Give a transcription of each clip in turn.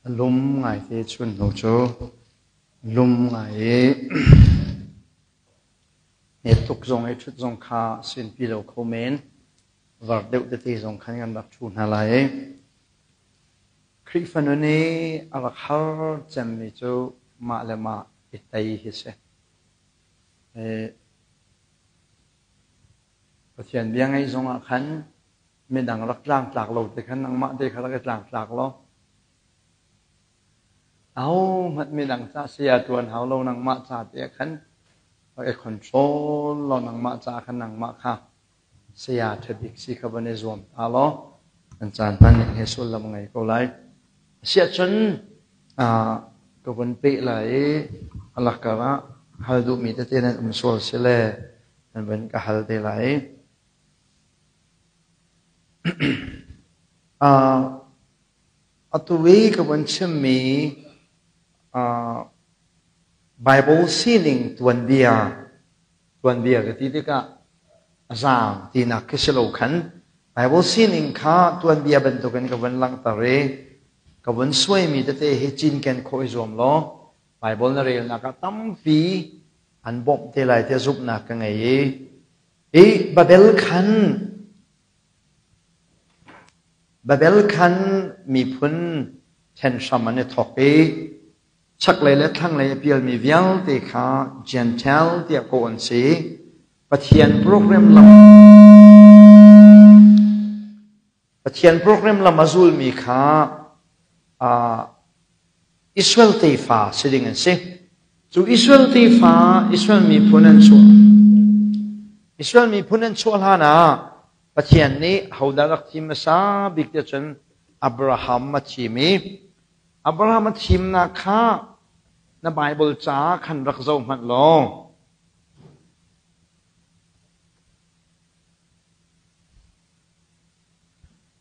A lum ngaite chun hnu cu lum ngai i hmet tuk zong i ṭhut zong kha sinpi lo kho men. Var deuh tete zong khan kan rak ṭhu hna lai. Khrihfa nun i a rak har cemmi cu mah le mah i tei hi si. Pathian bia ngaih zongah khan midang rak tlangtlak lo te khan nangmah te kha rak i tlangtlak law ahohmanh midang ca saya ṭuan hau lo nangmah ca te ah khan rak i control law nangmah ca khan nangmah kha saya ṭha bik si kha van i zuam ta law an caan hman ning he sullam ngei ko lai. Asiahcun ka vun peh lai i a lakar ah hal duhmi tete nan um sual si le nan vun ka hal te lai. Atu i ka vun chimmi Bible sining tuanbia tuanbia ka ti tikah a zaang tinak khi si lo khan Bible sining kha tuanbia bantukin ka vun langhter i ka vun suaimi tete hi cinken khawh i zuam law Bible na relnak ah tampi an bawmh te lai tiah zumhnak ka ngei i I Babel khan Babel khan miphun ṭhen hram an i thawk i chaklei le thlanglei a pialmi vialte kha Gentile tiah kawh an si. Pathian program lam Pathian program lam a zulmi kha Israel tefa si ding an si. Cu Israel tefa, Israel miphun an chuah. Israel miphun an chuah hlan ah Pathian nih hodah rak thim hmasa bik tiah cun Abraham a thim i Abraham a thimnak kha na Bible ca khan rak zoh hmanh law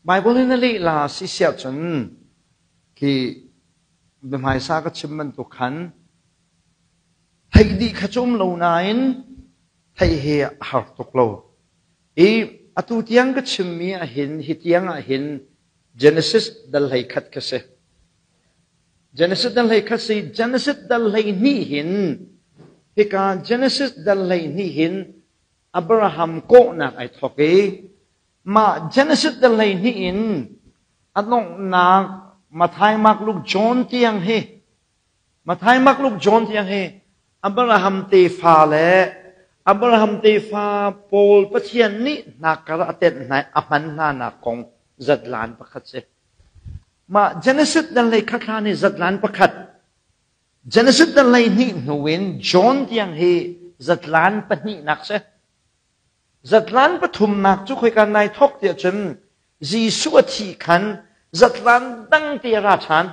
Bible in a leh la si siah cun khi biahmaisa ka chim bantuk khan theih dih kha cu um lo nain theih hi a har tuk lo. I atu tiang ka chimmi ah hin hi tiang ah hin Genesis dal hlei khat ka si. Genesis dal hlei khat si Genesis dal hlei hnih hin hika Genesis dal hlei hnih hin Abraham kawhnak ai thawk i mah Genesis dal 12 in a donghnak Matthai, Mark, Luke, John tiang hi Matthai, Mark, Luke, John tiang hi Abraham tefa le Abraham tefa pawl Pathian nih hnakkar a tenh hna a hman hna nak kong zatlan pakhat si. Mah Genesis dal hlei khat hlan hi zatlan pakhat Genesis dal 12 hnu in John tiang hi zatlan pahnihnak si. Zatlan pathumnak cu khoika nai thawk tiah cun Jesuh a thih khan zatlan dang te a ra ṭhan.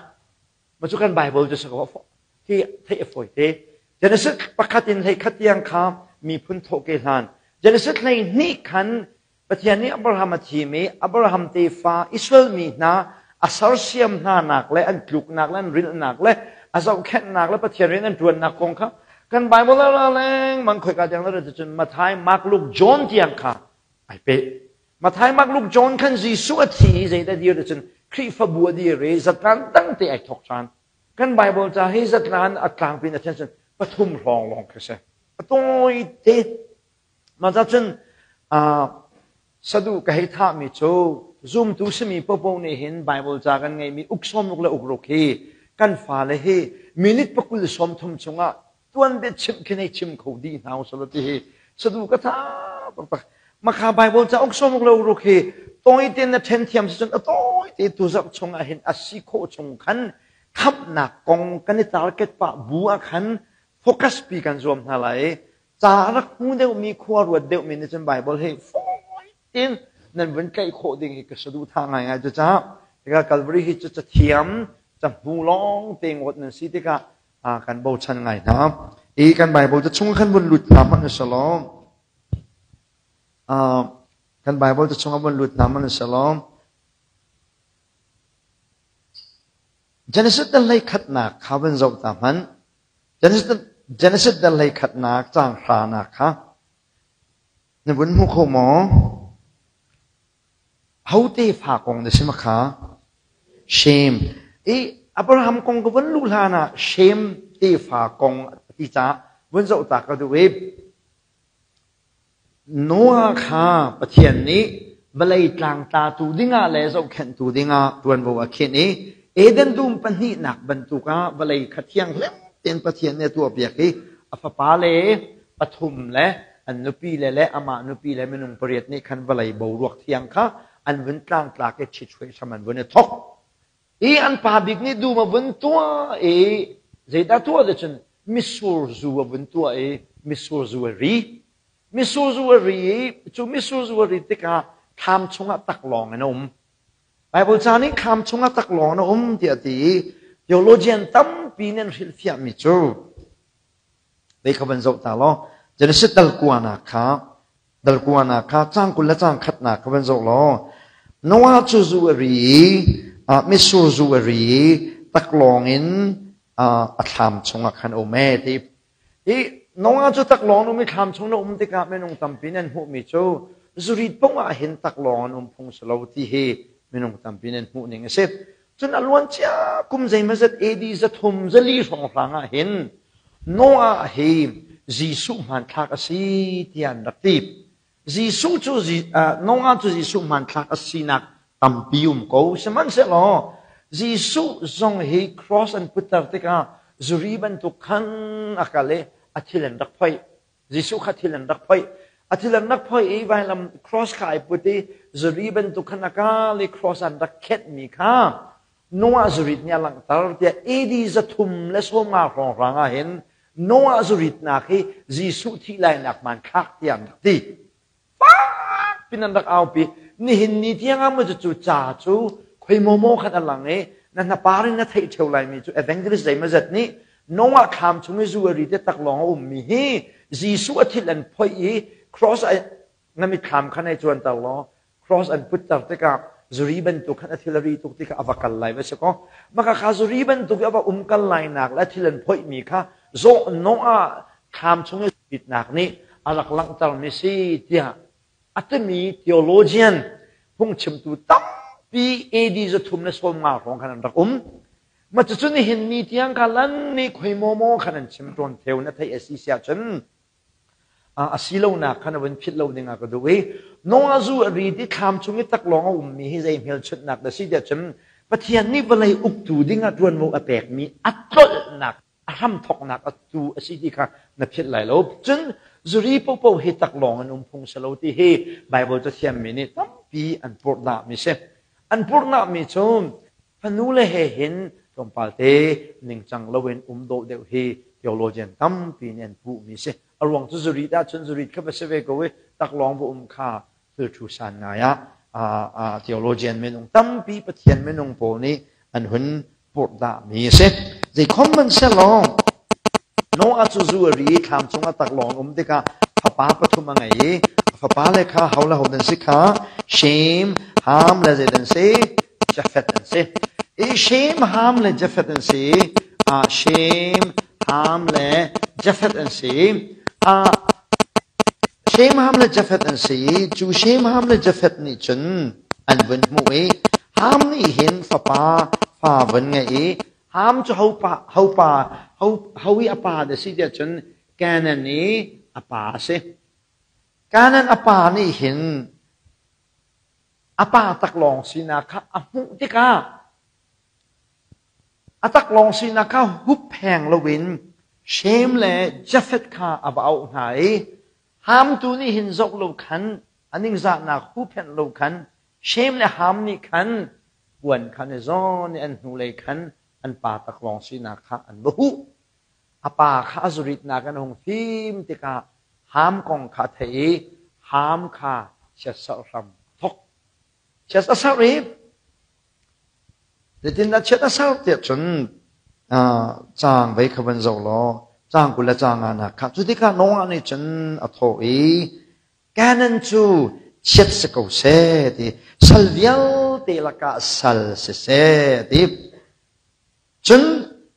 Ma cu kan Bible cu si ko hi theih a fawi te. Genesis pakhat in hlei khat tiang kha miphun thawh ke hlan. Genesis hlei hnih khan Pathian nih Abraham a thim i Abraham tefa Israel mi hna a sersiam hnanak le an tluknak le an rilhnak le a zohkhenhnak le Pathian rian an ṭuannak kong kha kan Bible a ra lengmang khoika tiang na rat cun Matthai, Mark, Luke, John tiang kha ai peh. Matthai, Mark, Luke, John khan Jesuh a thi i zeidah dir cun Khrihfabu a dir i zatlan dang te ai thawk ṭhan. Kan Bible ca hi zatlan a tlangpi in a then cun pathum hrawng lawng khi si. A tawi te. Mah cun saduh ka hei thahmi cu zumtu simi popo nih hin Bible ca kan ngeihmi uk sawmruk le ukruk hi kan fale hi minute pakul 30 chungah tuanbia chimh khi nei chim kho dih hna usalaw ti hi saduh ka tha taktak. Makha Bible ca uk sawmruk le ukruk hi tawi tein na ṭhen thiam si cun a tawi te tuzarh chungah hin a si khawh chung khan khamhnak kong kan i target pah bu ah khan focus pi kan zuam hna lai i Ca a rak hmu deuhmi, khua ruat deuhmi nih cun Baibal hi fawi tein nan vun tlaih khawh ding hi ka saduhthah ngaingai. Cucaah tikah Calvary hi cu cathiam, cahmu lawng te ngawt nan si tikah kan bochan ngai hna. I kan Baibal cu chung khan vun lut hna hmanh usalaw, kan Baibal cu chung ah vun lut hna hmanh usalaw, Genesis dal hlei khatnak kha vun zoh ta hmanh. Genesis dal hlei khatnak caang hranak kha na vun hmu kho maw? Ho tefa kong na si ma kha? Shem. I Abraham kong ka vun luh hlan ah Shem tefa kong a ti caah vun zoh ta ka duh i Noah kha Pathian nih vawlei tlangtlatu dingah le zohkhenhtu dingah ṭuanvo a khinh i Eden dum pahnihnak bantuk ah vawlei kha thianghlim tein Pathian nih a tuahpiak i a fapale pathum le an nupile le amah nupi le minung pariat nih khan vawlei boruak thiang kha an vun tlangtlak i ṭhithuai hram an vun i thawk. I an pa bik nih dum a vun tuah i zeidah tuah ti cun mitsur zu a vun tuah i mitsur zu a ri. Mitsur zu a ri i cu mitsur zu a ri tikah thlam chungah taklawng in a um. Baibal ca nih thlam chungah taklawng in a um tiah a ti i theologian tampi nih an hrilhfiahmi cu Vei kha van zoh ta law Genesis dal kuanak kha dal kuanak kha cang 20 le cang khatnak kha van zoh law Noah cu zu a ri i mitsur zu a ri i taklawng in a thlam chungah khan a um ee ti. Hi Noah cu taklawng in um i thlam chung na um tikah minung tampi nih an hmuhmi cu zurit paoh ah hin taklawng an um phung si lo ti hi minung tampi nih an hmuh ning a si. Cun a luancia kum zeimawzat AD 300 400 hrawnghrang ah hin Noah hi Jesuh hmanthlak a si tiah an rak ti. Jesuh cu Noah cu Jesuh hmanthlak a sinak tampi um ko. Sihmanhsehlaw Jesuh zong hi cross an putter tikah zuri bantuk khan a kal i a thil an rak phoih. Jesuh kha thil an rak phoih. A thil an rak phoih i vailam cross kha ai put i zuri bantuk khan a kal i cross an rak khenhmi kha Noah zurit nih a langhter tiah AD 350 hrawnghrang ah hin Noah zuritnak hi Jesuh thih lainak hmanthlak tiah an rak ti. Fak pin an rak aupi. Nihin ni tiang ah maw cu ca cu khoi maw maw khan a lang i na hnapar in na theih ṭheo laimi cu evangelist zeimawzat nih Noah thlam chung i zu a ri te tak lawng a ummi hi Jesuh a thil an phoih i cross na mitthlam khan hei cuanter law cross an putter tikah zuri bantuk khan a thil a ri tuk tikah a va kal lai va si kaw maka kha zuri bantuk i a va um kal lai nak le thil an phoihmi kha zawh Noah thlam chung i ritnak nih a rak langhtermi si tiah a timi theologian phungchimtu tampi AD 350 hrawng khan an rak um. Ma cucu nihin ni tiang kha lan nih khoi maw maw khan an chim tawn theo na theih a si siah cun a si lonak khan a vun philh lo ding ah ka duh i Noah zu a ri ti thlam chung i taklawng a ummi hi zei hmelchunhnak dah si tiah cun Pathian nih vawlei uktu ding ah ṭuanvo a pekmi a tlolhnak a hramthawknak a tu a si ti kha na philh lai lo. Cun zuri popo hi taklawng in um phung si lo ti hi Baibal cathiammi nih tampi an purhnahmi si. An purhnahmi cu fanule he hin tlawmpal te ningcang loin um dawh deuh hi theologian tampi nih an puhmi si. A ruang cu zurit ahcun zurit kha va si ve ko i taklawng va um kha thilthu san ngai ah theologian minung tampi Pathian minung pawl nih an hun purhdahmi a si. Zeikhom hmanhsehlaw Noah cu zu a ri i thlam cungah taklawng um tikah fapa pathum a ngei i a fapa le kha ho le ho dan si kha Shem, Ham le zei dan si Jafet an si. I Shem, Ham le Jafet an si. Shem, Ham le Jafet an si. Shem, Ham le Jafet an si i cu Shem, Ham le Jafet nih cun an vun hmuh i Ham nih hin fapa fa vun ngeih i Ham cu ho pa ho pa ho ho i a pa dah si tiah cun Canaan i a pa a si. Canaan a pa nih hin a pa taklawng sinak kha a hmuh tikah A taklawng sinak kha huppheng loin Shem le Jafeth kha a va auh hna i Ham tu nih hin zoh lo khan a ningzahnak huhphenh lo khan Shem le Ham nih khan puan khan i zawn i an hnulei khan an pa taklawng sinak kha an va huh. A pa kha a zuritnak in a hung fim tikah Ham kong kha a theih i Ham kha chiatserh hram a thawk. Chiat a serh i Zeitindah chiat a ser tiah cun caang vei kha van zoh law caang 20 le caang nganak kha cu tikah Noah nih cun a thawh i Canaan cu chiat si ko seh ti sal vialte lakah sal si seh ti cun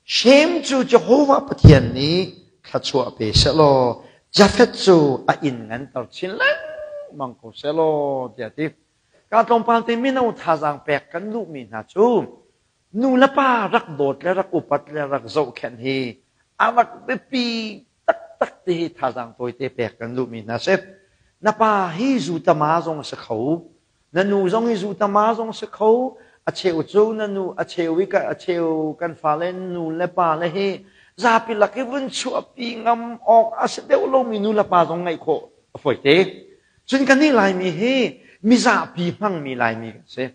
Shem cu Jehovah Pathian nih thluachuah pe seh law Jafeth cu a inn nganter chin lengmang ko seh law tiah a ti. Ka tlawmpal te mino thazaang pek kan duhmi hna cu Nu le pa rak dawt le rak upat le rak zohkhenh hi a rak biapi taktak ti hi thazaang tawite pek kan duhmi hna si. Na pa hi zu tama zong a si kho. Na nu zong hi zu tama zong si kho. A cheu cu na nu, a cheu i a cheu kan fale nu le pa le hi zapi lak i vun chuahpi ngam awk a si deuh lomi nu le pa zong ngeih khawh a fawite. Cun kannih Laimi hi mizapi hmangmi Laimi kan si.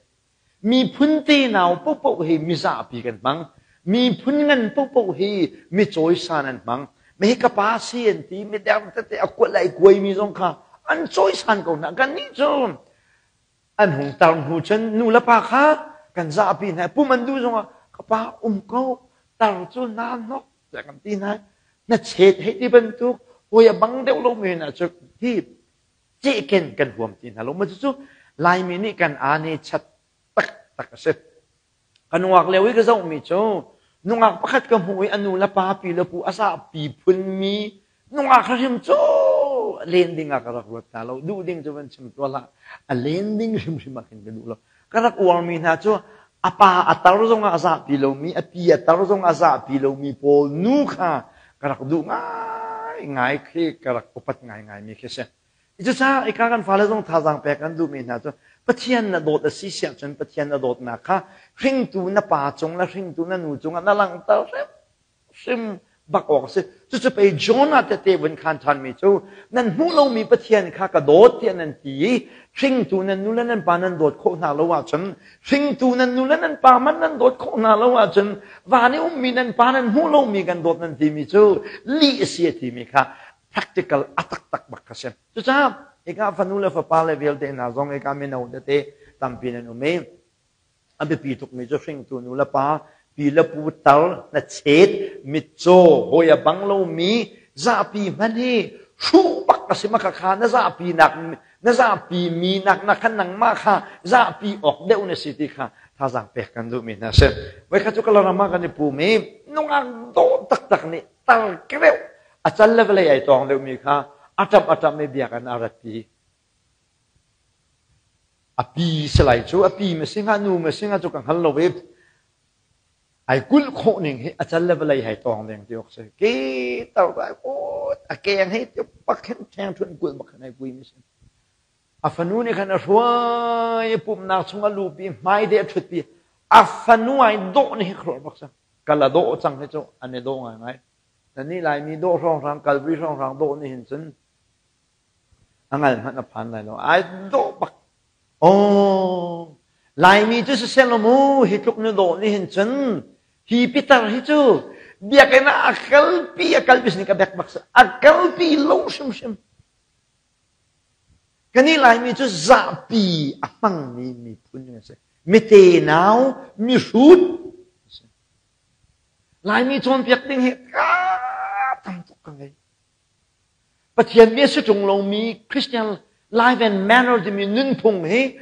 Miphun tenau paohpaoh hi mizapi kan hmang. Miphun ngan paohpaoh hi mi cawisan an hmang. Mi hi ka pa si an ti, mi der tete a kuat le ai kuaimi zong kha an cawisan ko hna. Kannih cu an hung tar hnu cun nu le pa kha kan zahpi hna. Pum an duh zongah ka pa um ko, tar cu naa hnok tiah kan ti hna. Na chet hei ti bantuk hawi a bang deuh lomi hna cu hi cehken kan huam ti hna lo. Mah cucu Laimi nih kan aa chat taktak a si. Ka nungak lio i ka zohmi cu nungak pakhat ka hmuh i a nu le pa pi le pu a sahpi phunmi nungak hrim cu len ding ah ka rak ruat hna lo. Duh ding cu van chim tuah hlah. A len ding hrimhrim ah khin ka duh lo. Ka rak uarmi hna cu a pa a tar zongah a zahpi lomi, a pi a tar zongah a zahpi lomi pawl nu kha ka rak duh ngaingai khi ka rak upat ngaingaimi khi si. Cucaah ika kan fale zong thazaang pek kan duhmi hna cu Pathian na dawt a si siah cun Pathian na dawtnak kha hringtu na pa cung le hringtu na nu cungah na langhter hrimhrim bak awk a si. Cucu pei Jonah tete vun khan ṭhanmi cu nan hmuh lomi Pathian kha ka dawt tiah nan ti i hringtu nan nu le nan pa nan dawt khawh hna lo ahcun hringtu nan nu le nan pa man nan dawt khawh hna lo ahcun van i ummi nan pa nan hmuh lomi kan dawt nan timi cu lih a si a timi kha practical a taktak bak kha si. Cucaah hika fanu le fapa le vialte hna zong hika mino tete tampi nan um i A biapi tukmi cu hringtu nu le pa, pi le pu tar, hnachet, mitcaw, hawi a bang lomi zapi hmanh hi hruh bak a si ma kha na zahpi nak na zahpi mi nak na khan nangmah kha zahpi awk deuh na si ti kha thazaang pek kan duhmi hna si. Voikhat cu Kalaram ah kan i pum i nungak dawh taktak nih tar kreuh a cal le vawlei ai tawng deuhmi kha a ṭap a ṭap i biakinn a rat i A pi si lai cu, a pi ma si hnga, nu ma si hnga cu ka hngal lo i ai kulh khawh ning hi a cal le vawlei hai tawng ding ti awk si. Ke tar ai kut, a keng hi ti pak khin ṭheng ṭhun kulh bak khin ai kui mi si. A fanu nih khan a hruai i pumhnak chung a lupi, hmai te a ṭhutpi. A fanu ai dawh ni hi khuaruah bak si. Kal a dawh cang hi cu an i dawh ngaingai. Nannih Laimi dawh hrawnghrang, kalpi hrawnghrang dawh nih hin cun A ngal hmanh a phan lai lo. Ai dawh bak. Oh, Laimi cu siseh law mu, hi tluk nu dawh nih hin cun hi pitar hi cu biakinn ah a kalpi a kalpi sin ka bek bak si. A kalpi lo hrimhrim. Kani Laimi cu zahpi a hmangmi miphun kan si. Mite nau, mihrut. Laimi cawnpiak ding hi ka tam tuk ka ngei. Pathian bia si ṭung lomi Christian life and manner timi nunphung hi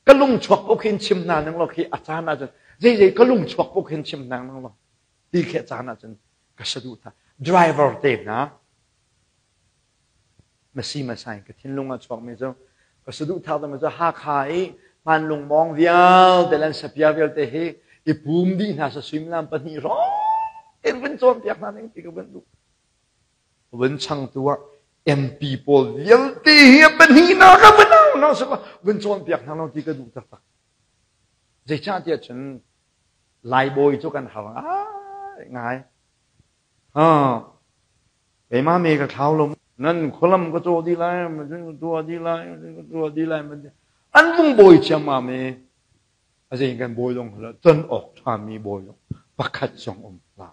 ka lung chuak puk hin chim hna ning law khi a caan ahcun zeizei ka lung chuak puk hin chim hna ning law ti khi a caan ahcun ka saduhthah. Driver te hna masi masai ka thinlung ah chuakmi cu ka saduhthah timi cu Hakha i hmanlung mawng vialte le an sapia vialte hi i pum dih hna sa suimilam pahnih hrawng in vun cawnpiak hna ning ti ka vun duh. Vun changtu ah MP pawl vialte hi a pahnihnak ah vun au hna seh vun cawnpiak hna lo ti ka duh taktak. Zeicahtiah cun Laibawi cu kan har ngai. Ha, keimah me ka thlau lo. Nan khualam ka caw dih lai, ka tuah dih lai, ka tuah dih lai. An vung bawi ciammam i a zei kan bawi zong ton awk ṭhami bawi zong pakhat zong um hlah.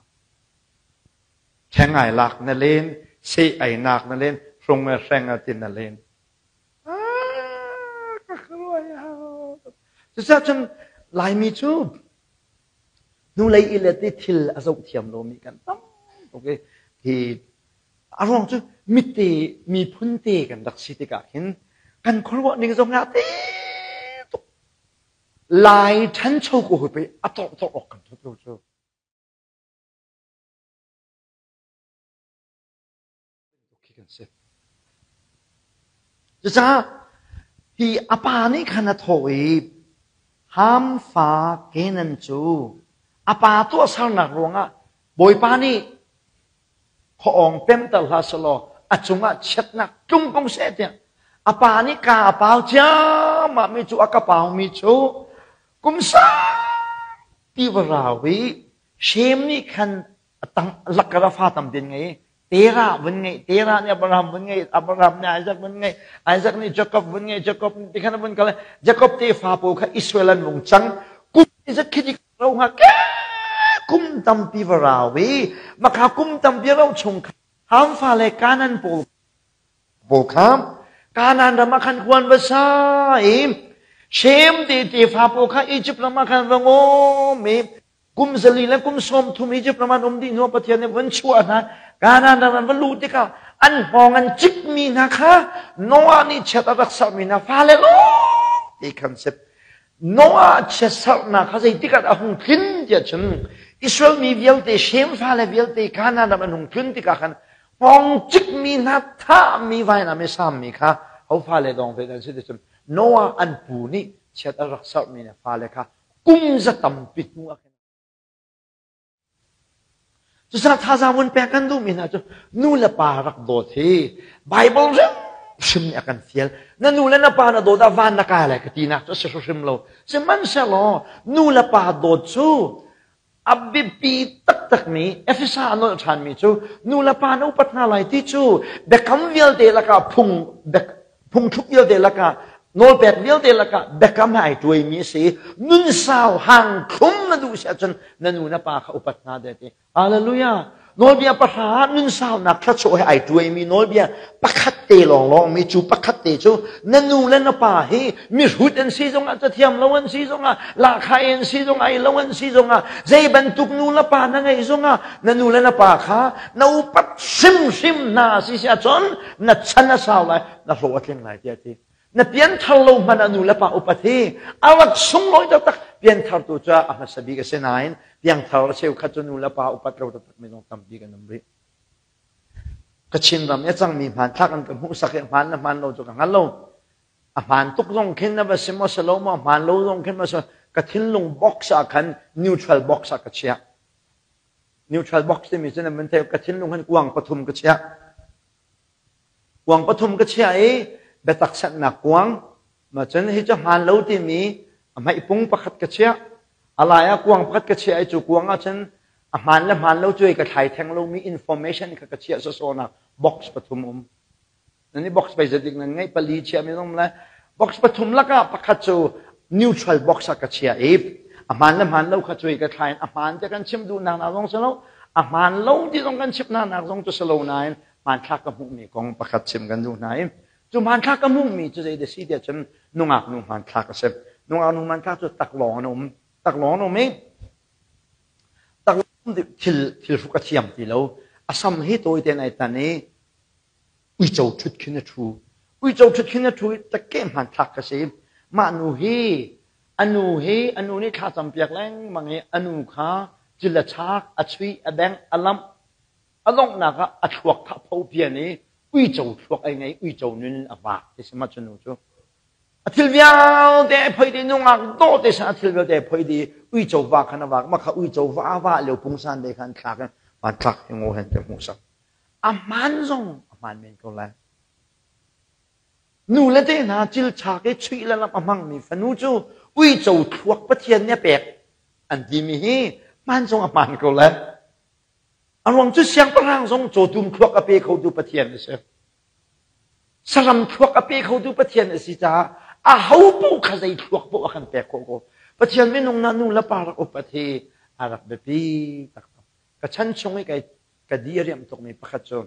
Ṭheng ai lak na len, seh ai nak na len, hrung le hreng a tin na len. Cucaah cun Laimi cu hnulei i let i thil a zoh thiam lomi kan tam tuk i hi a ruang cu mite miphun te kan rak si tikah hin kan khuaruah ning zong ah te tuk Lai ṭhancho ko hui pei a tor tor awk kan thut lo cu. Kan si. Cucaah hi a pa nih khan a thawh i Ham fa Kenan cu A pa tuahsernak ruangah Bawipa nih khuaawng pemter hlah selaw a cungah chiatnak tlung ko seh tiah a pa nih ka a pau ciammah mi cu a ka paumi cu kum saupi va rau i Shem nih khan a tang lakar a fa tam tin ngei Terah vun ngei Terah nih Abraham vun ngei Abraham nih Isaac vun ngei Isaac nih Jacob vun ngei Jacob ti khan vun kal Jacob te fa pawl kha Israel an vung cang kum zat khi ro hnga ke kum tampi va rau i maka kum tampi ro chung kha Ham fa le Kanan pawl pawl kha Kanan ram ah khan kuan va sa i Shem te te fa pawl kha Egypt ram ah khan va ngom i kum zali le kum 30 Egypt ram an um dih hnu Pathian nih vun chuah hna Kanaan ram an va luh tikah an hngawng an cikmi hna kha Noah nih chiat a rak sermi hna fale lawng ti khan si. Noah chiatserhnak kha zeitik ah a hung tlin tiah cun Israel mi vialte Shem fale vialte Kanaan ram an hung tlun tikah khan hngawng cikmi hna thahmi vainam i sammi kha ho fale dawng ve an si ti cun Noah an pu nih chiat a rak serhmi hna fale kha kum za tampi hnu ah khin Cucaah thazaang vun pek kan duhmi hna cu nu le pa rak dawt hi Bible hrimhrim nih a kan fial. Na nu le na pa na dawt ah van na kai lai ka tinak cu a si hrimhrim lo. Sihmanhsehlaw nu le pa dawt cu a biapi taktakmi Efesa a nolh ṭhanmi cu nu le pa na upat hna lai ti cu biakam vialte lakah phung phungthluk vialte lakah nawlpek vialte lakah biakam ai tuaimi a si. Nun sau hang thlum na duh si ahcun na nu na pa kha upat hna de ti. Hallelujah. Nawlbia pahra nun saunak thluachuah he ai tuaimi nawlbia pakhat te lawnglawng mi cu pakhat te cu na nu le na pa hi mihrut an si zongah cathiam lo an si zongah lahkhah an si zongah ai lo an si zongah zei bantuk nu le pa na ngeih zongah na nu le na pa kha na upat hrimhrim hna si si ahcun na chan a sau lai na hlawh a tling lai tiah a ti na pianthar lo hmanh ah nu le pa upat hi a rak sunglawi taktak pianthar tu cu a hmasa bik a si nain piangthar a cheukhat cu nu le pa upat lo taktak mi zong tampi kan um rih Kachin ram i a cangmi hmanthlak an ka hmuhsak i hmaan le hmaan lo cu ka hngal lo a hmaan tuk zong khin na va si maw si lo maw hmaan lo zong khin ma si ka thinlung box ah khan neutral box ah ka chiah neutral box timi cu nan thei ka thinlung hin kuang pathum ka chiah Kuang pathum ka chiah i biatak sanhnak kuang, mah cun hi cu hmaan lo timi a hmaihpung pakhat ka chiah. A lai ah kuang pakhat ka chiah i cu kuang ah cun a hmaan le hmaan lo cu ka thlai theng lomi information kha ka chiah sawsawhnak box pathum um. Nan i box pei zetik nan ngeih pali chiahmi zong le box pathum lakah pakhat cu neutral box ah ka chiah i a hmaan le hmaan lo kha cu ka thlai in a hmaan te kan chim duhnak nak zong si lo a hmaan lo ti zong kan chim hna nak zong cu si lo nain hmanthlak ka hmuhmi kong pakhat chim kan duh hna i cu hmanthlak ka hmuhmi cu zei da si tiah cun nungak nu hmanthlak a si. Nungak nu hmanthlak cu taklawng an um. Taklawng an um i taklawng thil thil hruk a thiam ti lo. A sam hi tawi tein ai tan i uico ṭhut khin a ṭhu. Uico ṭhut khin a ṭhu i takke hmanthlak ka si. Mah nu hi a nu hi a nu nih thla campiak lengmang i a nu kha cil a chak, a chuih, a bengh, a lamh, A donghnak ah a thluak kha a pho pian i uico thluak ei ngei uico nun in a vak ti si ma cu nu cu. A thil vialte ai phoi dih nungak dawh te san a thil vialte ai phoi dih uico va khan a vak ma kha uico va a va lio pungsan te khan thlak in van thlak hi ngo hen te hmuh sak. A hmaan zong a hmaan men ko lai. Nu le te hna cilchak i chuih le lamh a hmangmi fanu cu uico thluak Pathian nih a pek an timi hi hmaan zong a hmaan ko lai. A ruang cu siangpahrang zong cawtum thluak a pe khotu Pathian a si. Saram thluak a pe khotu Pathian a si caah a ho paoh kha zei thluak paoh a kan pek khawh ko. Pathian minung na nu le pa rak upat hi a rak biapi taktak. Ka chan chung i kai ka di a riamh tukmi pakhat cu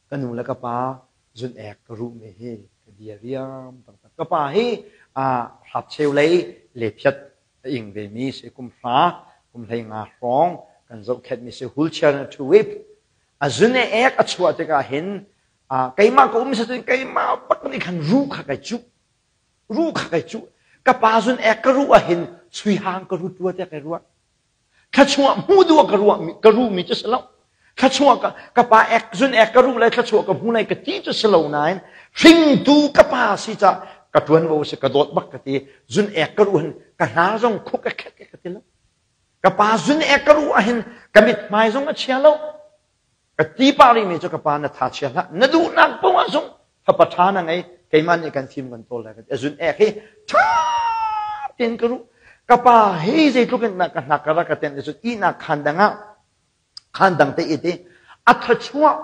ka nu le ka pa zun ek ka ruhmi hi ka di a riam taktak. Ka pa hi hrapcheu lei lephiat a ing vemi si kum hra kum hlei nga hrawng kan zohkhenhmi si wheelchair in a ṭhu i a zun e ek a chuah tikah hin keimah ka um cun keimah bak nih khan ruh kha kai cuh ruh kha kai cuh ka pa zun ek ka ruh ah hin sui hang ka rut rua tiah kai ruah Thluachuah hmuh duh ah ka ruah ka ruhmi cu si lo. Thluachuah ka, ka pa ek zun ek ka ruh lai thluachuah ka hmu lai ka ti cu si lo nain hringtu ka pa si ca ka ṭuanvo si ka dawt bak ka ti zun ek ka ruh hin ka hna zong khuk ka khet ka ti lo. Ka pa zun ek ka ruh ahhin ka mithmai zong a chia lo. Ka ti pah rihmi cu ka pa na tha chia hlah. Na duhnak paoh ah zong fapa ṭha na ngei. Keimah nih kan fim kan tawl lai. A zun ek hi ṭha tein ka ruh. Ka pa hi zeitluk in ka hnak ka rak ka tenh cun ihnak khaan dang ah khaan dang te it i a thachuah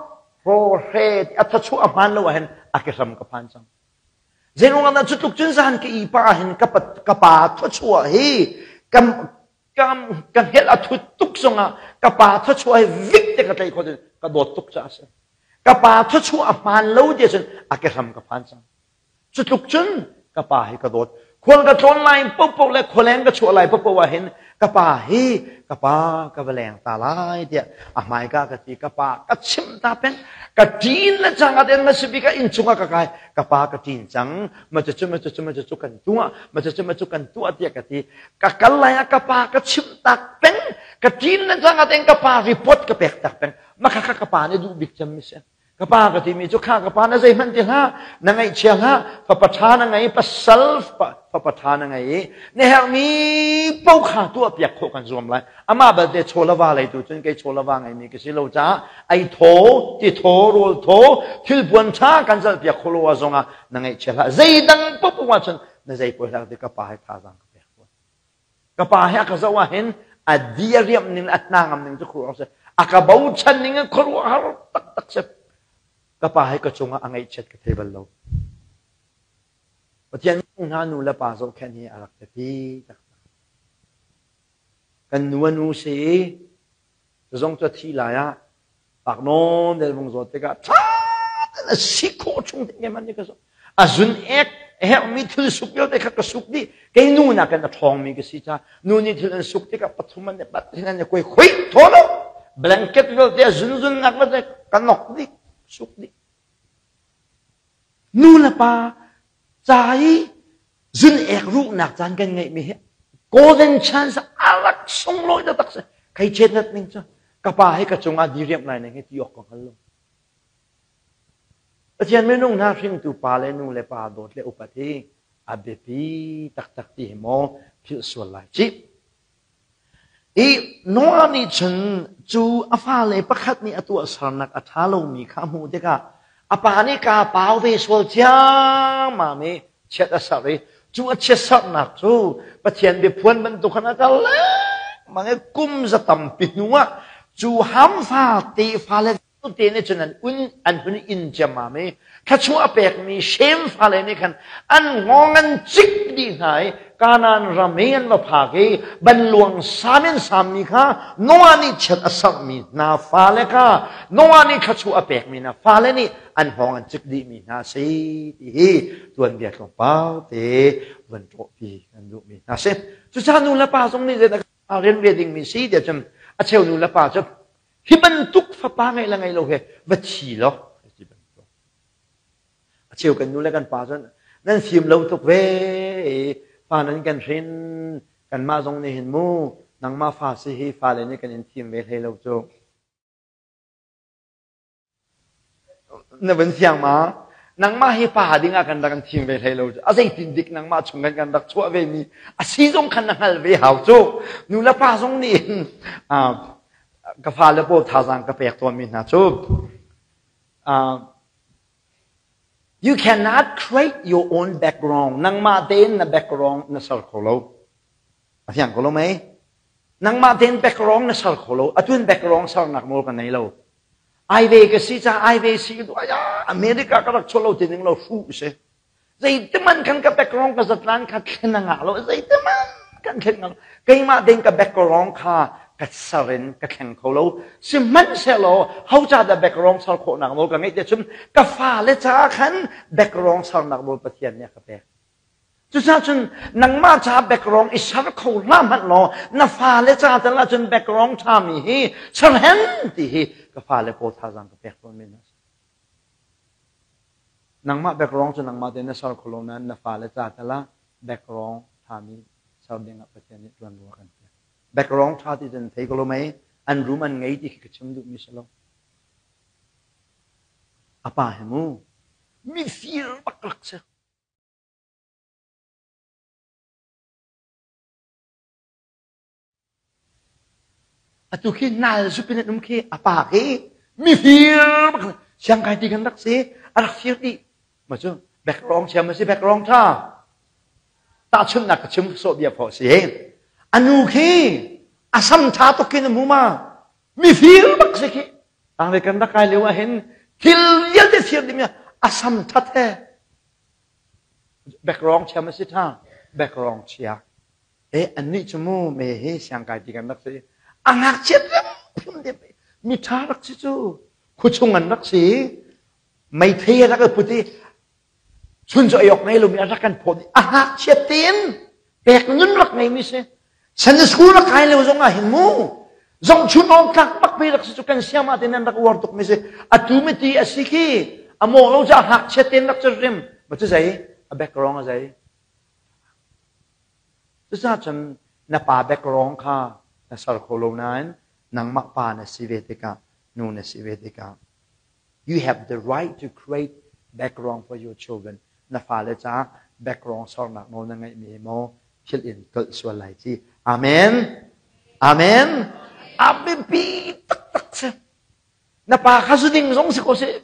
hrawhre a thachuah a hmaan lo ahhin a ke hram ka phan cang. Zeiruang ah dah cutluk cun zan ka ih pah ahhin ka pa thawchuah hi ka ka hngelh a thut tuk zongah ka pa thawchuah hi vik te ka tlaih khawh cun ka dawt tuk caah a si. Ka pa thawchuah a hmaan lo ti ahcun a kehram ka phan cang. Cutluk cun ka pa hi ka dawt. Khual ka tlawn lai paohpaoh le khualeng ka chuah lai paohpaoh ahhin ka pa hi ka pa ka va leng ta lai tiah a hmaika ka ti ka pa ka chimh ta peng ka ṭin le cang ah ten masibik ah innchung ah ka kai ka pa ka ṭin cang ma cucu ma cucu ma cucu kan tuah ma cucu ma cu kan tuah tiah ka ti ka kal lai ah ka pa ka chimh tak peng ka ṭin le cang ah ten ka pa report ka pek tak peng ma kha kha ka pa nih duh bik cem mi si Ka pa ka timi cu kha ka pa na zeihmanh ti hlah, na ngaihchia hlah, fapa ṭha na ngei, pasal fapa ṭha na ngei i na herhmi paoh kha tuahpiak khawh kan zuam lai. Amah belte chaw le va lei tu cun kei chaw le va ngeimi ka si lo caah ei thaw, ti thaw, rawl thaw, thilpuan ṭha kan zalhpiak khawh lo ah zongah na ngaihchia hlah. Zeidang paohpaoh ahcun na zei poi hlah ti ka pa he thazaang ka pek tawn. Ka pa he a ka zoh ahhin a di a riamh ning a hnangam ning cu khuaruah si. A ka bochan ning in khuaruahhar taktak si. Ka pa he ka cungah a ngaihchiat ka thei bal lo. Pathian hna nu le pa zohkhenh hi a rak biapi taktak. Kan nu a nu si i zong cu a thi lai ah pak nawn del vung zawt tikah ṭha tein a si khawh chung te nge man ni ka zawt a zun ek herhmi thil suk vialte kha ka suk dih kei nu nakin a ṭhawngmi ka si ca nu nih thil an suk tikah pathum an bat hin an i kuai khoi thaw lo blanket vialte a zun zun nak vialte ka nok dih suk dih nu le pa ca i zun ek ruhnak caan kan ngeihmi hi golden chance a rak sunglawi taktak si kai chet ning cu ka pa hi ka cungah diriamh lai ning hi ti awk ka hngal lo Pathian minung hna hringtu pa le nu le pa dawt le upat hi a biapi taktak ti hi maw philh sual lai cih I Noah nih cun cu a fale pakhat nih a tuahsernak a ṭha lomi kha a hmuh tikah a pa nih kaa pau ve sual ciammam i chiat a serh i cu a chiatserhnak cu Pathian biaphuan bantuk khan a kal lengmang i kum za tampi hnuah cu hamfa tefa le te nih cun an un an hun in ciammam i thluachuah a pekmi Shem fale nih khan an hngawng an cik dih hna i Kanaan ram i an va phak i banluang sam in sammi kha Noah nih chiat a serhmi hna fale kha Noah nih thluachuah a pekmi hna fale nih an hngawng an cik dihmi hna a si ti hi tuanbia tlawmpal te van ṭawhpi kan duhmi hna si. Cucaah nu le pa zong nih zeidah rian ve dingmi si tiah cun a cheu nu le pa cu Hi bantuk fapa ngeih le ngei lo he va thi law ti bantuk. A cheu kan nu le kan pa cun nan fim lo tuk ve fa nan kan hrin kanmah zong nih hin mu nangmah fa si hi fale nih kan in thim ve hlei lo cu. Na van siang ma? Nangmah hi pa ding ah kan rak kan thim ve hlei lo cu. A zeitin dik nangmah chung kan kan rak chuah ve mi a si zong khan na hngal ve hau cu. Nu le pa zong nih hin ka fale pawl thazaang ka pek tawnmi hna cu you cannot create your own background. Nangmah tein na background na ser kho lo. A fiang ko lo mei? Nangmah tein background na ser kho lo. Atun background sernak nawl ka nei lo. Ai ve ka si ca ai ve si du aya America ka rak chuah lo ti ning lo hru si. Zeitiman kan ka background ka zatlan kha thlen a ngah lo. Zeitiman kan thlen ngah lo. Keimah tein ka background kha ka ser in ka thleng kho lo. Sihmanhsehlaw ho ca dah background ser khawhnak nawl ka ngeih te cun ka fale caah khan background sernak nawl Pathian nih a ka pek. Cucaah cun nangmah ca background i ser kho hlah hmanh law na fale ca tal ahcun background ṭhami hi ser hen ti hi ka fale pawl thazaang ka pek tawnmi hna a si. Nangmah background cu nangmah tein na ser kho lo nain na fale ca tal ah background ṭhami ser ding ah Pathian nih ṭuanvo a kan pek. Background ṭha ti cun thei ko lo mei an rum an ngei ti khi ka chim duhmi si lo. A pa he mu mifir bak rak si. Atu khi nal zup in an um khi a pa khi mifir bak siangkai ti kan rak si a rak fir dih. Ma cu background siam a si background tha. Tahchunhnak ka chim sawh bia phaw si. Anu khi a sam tha tuk khin a mu ma mifir bak si khi. Tang kan rak kai lio ah hin thil vialte fir dimi a sam that he background chiam a si tha background chia. E annih cu mu me hi siangkai ti kan rak si. A ngakchia phun de mi tha rak si cu khuchung an rak si meithei a rak put i chun cu ayok ngei lomi a rak kan phawt i a ngakchia tein pek nun rak ngeimi si. Sunday school rak kai lio zong ah hin mu zong chun awk tlak bak pe rak si cu kan siam ah ten an rak uar tuk mi si. Atu mi ti a si khi a maw lo ca ngakchia tein rak cu rim ma cu zei a background a zei. Cucaah cun na pa background kha na ser kho lo nain nangmah pa na si ve tikah nu na si ve tikah you have the right to create background for your children. Na fale caah background sernak nawl na ngeihmi maw thil in tolh sual lai ci. Amen. Amen. A biapi taktak si. Na pa kha zuding zong si ko seh.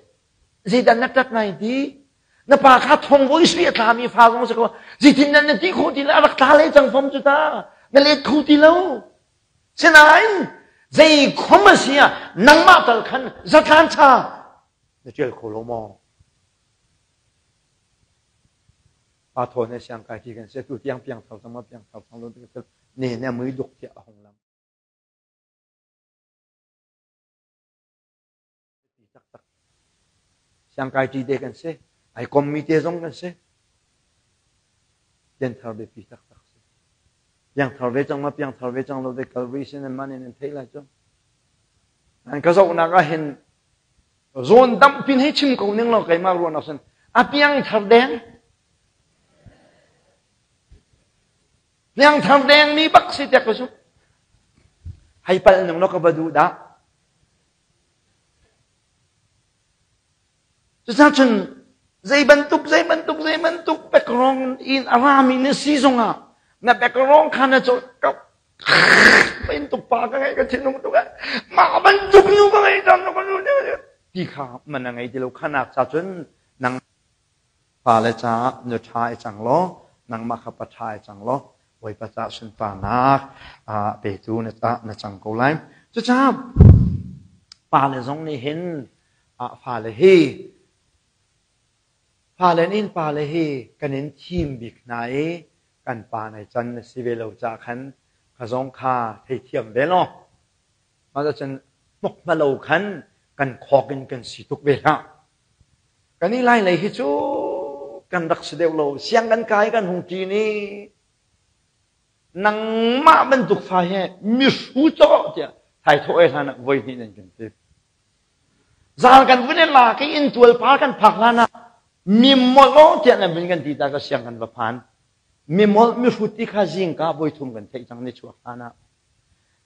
Zeidah na ṭat nai ti? Na pa kha thong voi sui a tlami fa zong si ko. Zeitin nan na ti khawh ti le a rak tla le cang fom cu ta. Na let kho ti lo. Sinain zei khom a si ah nangmah tal khan zatlan ṭha na ṭial kho lo maw? Pa thawn he siang kai ti kan si tu tiang piang thar cang ma piang thar cang lo ti ka ne ne mui duk tiah a hung lang. Taktak. Siangkai ṭi te kan si. Ai kommi te zong kan si. Pianthar biapi taktak si. Piangthar ve cang ma piangthar ve cang lo te Calvary sin an man in an theih lai cu. An ka zohnak ah hin zawn damh pin hei chim ko ning law keimah ruahnak sin a piangthar deng piangthar deng mi bak si te ka zumh hei pal nung lo ka va duh dah Cucaah cun zei bantuk zei bantuk zei bantuk background in a rami na si zongah na background kha na cawl ka bantuk pa ka ngei ka thinlung tuk eh mah bantuk nu ka ngei cang ka nu ti kha man a ngei ti lo khanak cha cun nang fale caah nu ṭha i cang law nangmah kha pa ṭha i cang law Bawipa caah sunparnak petu na cang ko lai. Cucaah pale zong nih hin fale hi fale nih pale hi kan in thim bik hna i kan pa nai can na si ve lo caah khan ka zong kha theithiam ve law. Mah cun hmok lo khan kan khawk in kan si tuk ve hlah. Kan i lai lei hi cu kan rak si deuh lo. Siang kan kai kan hung ṭin i nangmah bantuk fa he mihru caw tiah thaithawh ei hlan ah voi hnih nan kan ti. Zal kan vun in lak i inntual par kan phak hlan ah mi mol tiah nan vun kan ti ta ka siang kan va phan. Mi mol mihrut ti kha zingka voi thum kan theih cang ni chuak hlan ah.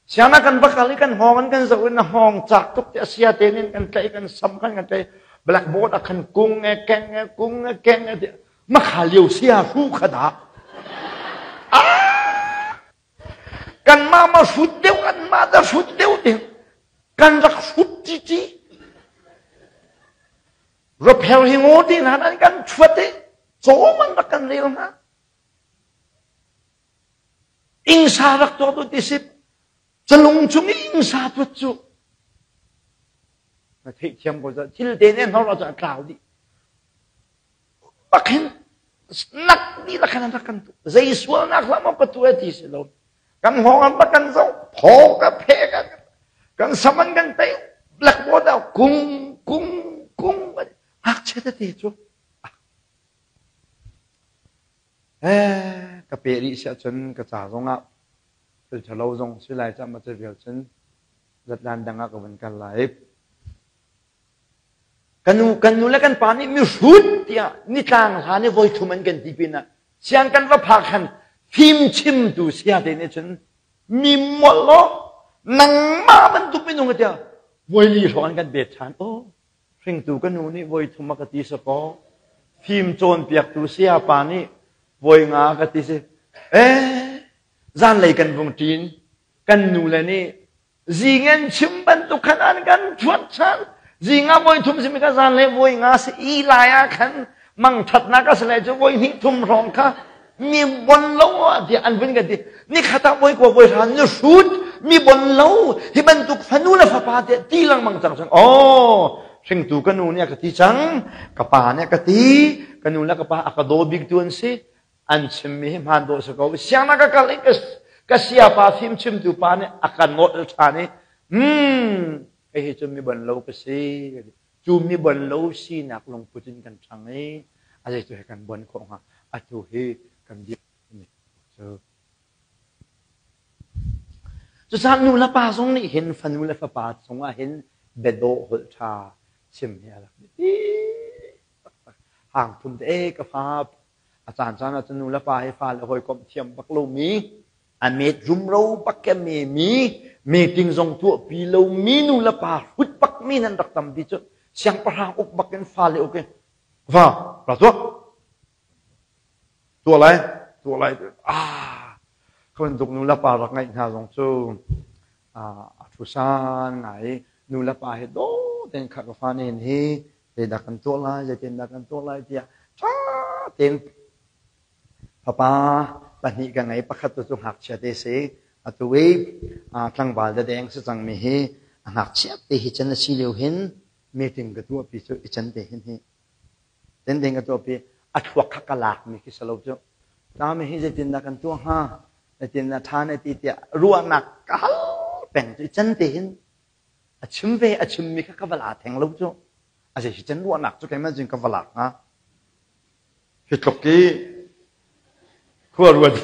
Sianginn kan va kal i kan hngawng in kan zoh i na hngawng cak tuk ti a sia tein in kan tlaih kan sam khan kan tlaih blackboard ah khan kung e keng e kung e keng e ti makha lio sia hru kha dah kan mah ma hrut deuh kan mah da hrut deuh ti kan rak hrut ti ti rapher hi ngo ti hna an kan chuat i cawm an rak kan rel hna Ingsa rak tuah tu ti si calung chung i ingsa tuat cu na theihthiam ko thil te ne hnor ahcun a tlau dih bak hin nak dih la khan rak kan tu zei sualnak hlah maw ka tu e ti si lo kan hngawng an bak kan zoh phaw ka phe ka kan saman kan tei blackboard ah kung kung kung ngakchia tete cu Eh, ka pe rih si ahcun ka ca zongah thil ṭhalo zong si lai cah ma vial cun zatlan dang ah ka vun kal lai. Kan nu, kan nu le kan pa nih mihrut tiah nitlang hlan i voi thum an kan ti pinah siang kan va phak khan fim chimtu sia te nih cun mi molh law nangmah bantuk minung tiah voi li hrawng an kan bet ṭhan. Oh, Hringtu ka nu nih voi thum a ka ti sakaw, fim cawnpiaktu sayapa nih voi nga a ka ti si. Eh, zanlei kan vung ṭin, kan nu le nih Zingen chim bantuk khan an kan thuat chan. Zinga voi thum simi ka zan le voi nga si i lai ah khan mang thatnak a si lai cu voi hnih thum hrawng kha mi bon lo ah tiah an vun kan ti. Ni khat ah voi kua voi hra na hrut mi bon lo hi bantuk fanu le fapa tiah ti lengmang cang cang. Oh, hringtu ka nu nih a ka ti cang, ka pa nih a ka ti, ka nu le ka pa a ka daw bik tu an si. An chimmi hi hmaan dawh si ko. Sianginn ka kal i ka siapa fimchimtu pa nih a ka nawl ṭhan i kei hi cu mi bon lo ka si. Cu mi bon lo sinak lungput in kan ṭhang i a zei tu he kan bon khawh hnga. Atu hi kan dir cu. Cucaah nu le pa zong nih hin fanu le fapa cungah hin biadawh holh ṭha chim hi a rak biapi taktak. Hang thum te ka fa A caancaan ah cun nu le pa hi fale hawikomh thiam bak lomi, a met rumro bak ke mi, meeting zong tuahpi lomi nu le pa hrut bakmi nan rak tampi cu siangpahrang uk bak in fale uk in va ra tuah tuah lai tuah lai ah kha bantuk nu le pa rak ngaih hna zong cu a thusan ngai nu le pa hi daw tein kha ka fa nen hi zeidah kan tuah lai zeitindah kan tuah lai tiah ṭha tein fapa pahnih ka ngei. Pakhat tu cu ngakchia te si. Atu i tlangval dadeng si cangmi hi a ngakchia te hi can a si lio hin meeting ka tuahpi cu i can te hin hi ten ding ka tuahpi. A thluak kha ka lakmi khi si lo cu. Tami hi zeitindah kan tuah hnga, zeitindah ṭha na ti tiah ruahnak ka hal peng cu i can te hin a chim ve. A chimmi kha ka va la theng lo cu. A zei si can ruahnak cu keimah cun ka va lak hnga? Hi tluk i khua ruat.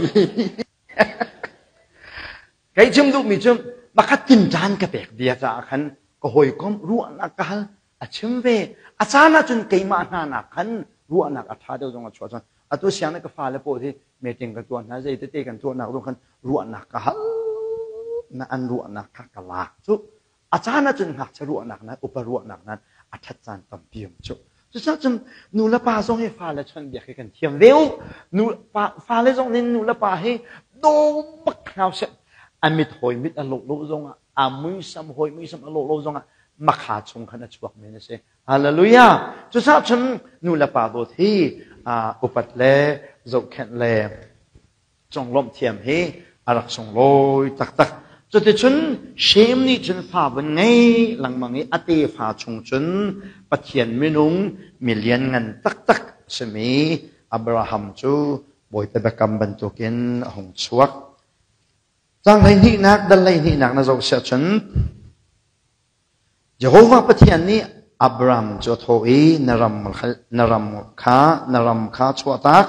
Kei chim duhmi cu makhat tinṭan ka pek bia caah khan ka hawikom ruahnak ka hal, a chim ve. A caan ah cun keimah hna nak khan ruahnak a ṭha deuh zong a chuah. Cun atu siang nih ka fale pawl hi meeting ka tuah hna, zei tete kan tuahnak zong khan ruahnak ka hal na an ruahnak kha ka lak cu. A caan ah cun ngakchia ruahnak nan upa ruahnak nan a ṭhat caan tampi um cu. Cucaah cun nu le pa zong hi fale chawnhbiak hi kan thiam ve u. Nu pa fale zong nih nu le pa hi daw bak hna seh. A mit hawi mit a lawh lo zongah, a muisam hawi muisam a lawh lo zongah makha chung khan a chuak men a si. Hallelujah! Cucaah cun nu le pa dawt hi upat le zohkhenh le conglawmh thiam hi a rak sunglawi taktak. Cuticun Shem nih cun fa vun ngei lengmang i a tefa chung cun Pathian minung milian ngan taktak simi Abraham cu Bawipa biakam bantukin a hung chuak. Caang hleihnihnak, dal hleihnihnak na zoh siah cun Jehovah Pathian nih Abram cu a thawh i, na ram, na ram kha, na ram kha chuahtak,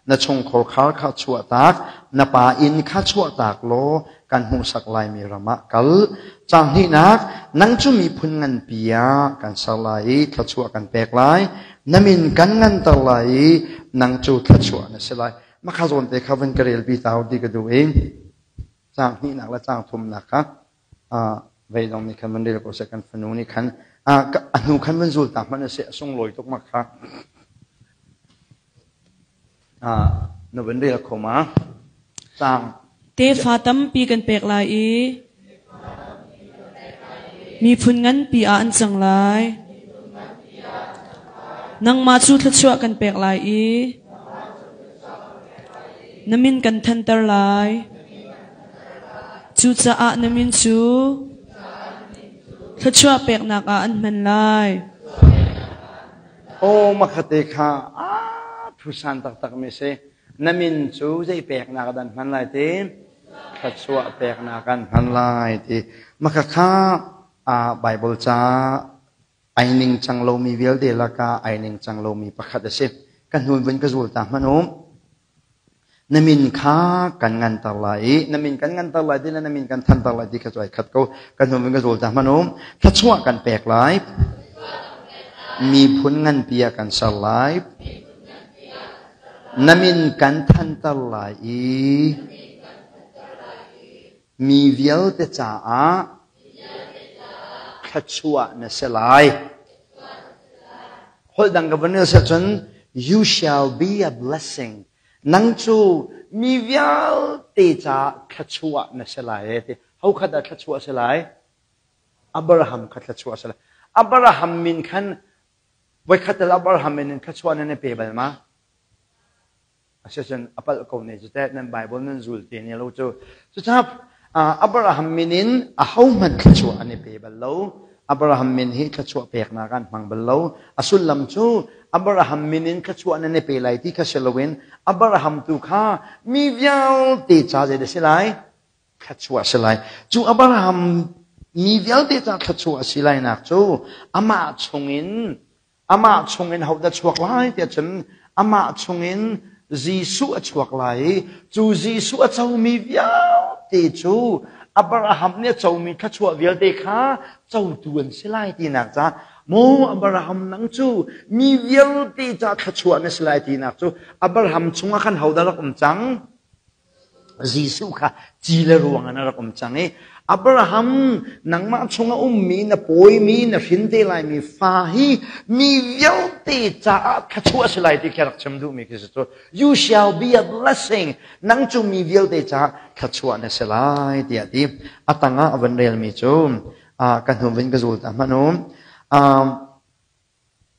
na chungkhar khar kha chuahtak, na pa inn kha chuahtak law kan hmuhsak laimi ram ah kal. Caang hnihnak, nang cu miphun nganpi ah kan ser lai i thluachuah kan pek lai. Na min kan nganter lai i nang cu thluachuah na si lai. Mah kha zawn te kha van ka relpi ta ti ka duh i caang hnihnak le caang thumnak kha vei zong nih khan van rel ko seh. Kan fanu nih khan a hnu khan van zul ta hmanh a si, a sunglawi tuk mak kha. Na van rel kho ma caang? Tefa tampi kan pek lai i miphun nganpi ah an cang lai. Nangmah cu thluachuah kan pek lai i na min kan thanter lai. Cucaah na min cu thluachuah peknak ah an hman lai. Aw makhate kha aa thusan taktak mi si. Na min cu zei peknak ah dan hman lai ti? Thluachuah peknak an hman lai ti. Makha kha Bible ca ai ningcang lomi vialte lakah ai ningcang lomi pakhat a si. Ka hnun vun ka zul ta hmanh u. Na min kha kan nganter lai i na min kan nganter lai ti le na min kan thanter lai ti kha cu ai khat ko. Kan hnun vun ka zul ta hmanh u. Thluachuah kan pek lai. Miphun nganpi ah kan ser lai. Na min kan thanter lai i mi vialte caah thluachuah na si lai. Holh dang ka van rel cun you shall be a blessing. Nang cu mi vialte caah thluachuah na si lai ti. Ho khat ah thluachuah si lai? Abraham kha thluachuah a si lai. Abraham min khan voikhat tal Abraham min in thluachuah nan i pe bal ma? Asicun a palh ko ne cu teh nan Bible nan zul te ne lo cu. Cucaah Abraham min in ahohmanh thluachuah an i pe bal lo. Abraham min hi thluachuah peknak an hmang bal lo. A sullam cu Abraham min in thluachuah nan i pe lai ti kha si loin Abraham tu kha mi vialte ca zei dah si lai? Thluachuah si lai. Cu Abraham mi vialte ca thluachuah a si lainak cu amah chungin Amah chungin hodah chuak lai tiah cun amah chungin Jesuh a chuak lai i cu Jesuh a comi vialte cu Abraham nih a comi thluachuah vialte kha cotu an si lai tinak ca maw Abraham nang cu mi vialte ca thluachuah na si lai tinak cu Abraham chungah khan hodah rak um cang? Jesuh kha ci le ruang in a rak um cang i Abraham nangmah chungah ummi na pawimi na hrin te laimi fa hi mi vialte caah thluachuah a si lai ti khi a rak chim duhmi khi si cu you shall be a blessing nang cu mi vialte caah thluachuah na si lai tiah a ti a tangah a van relmi cu ka hnu vin ka zul ta hmanh u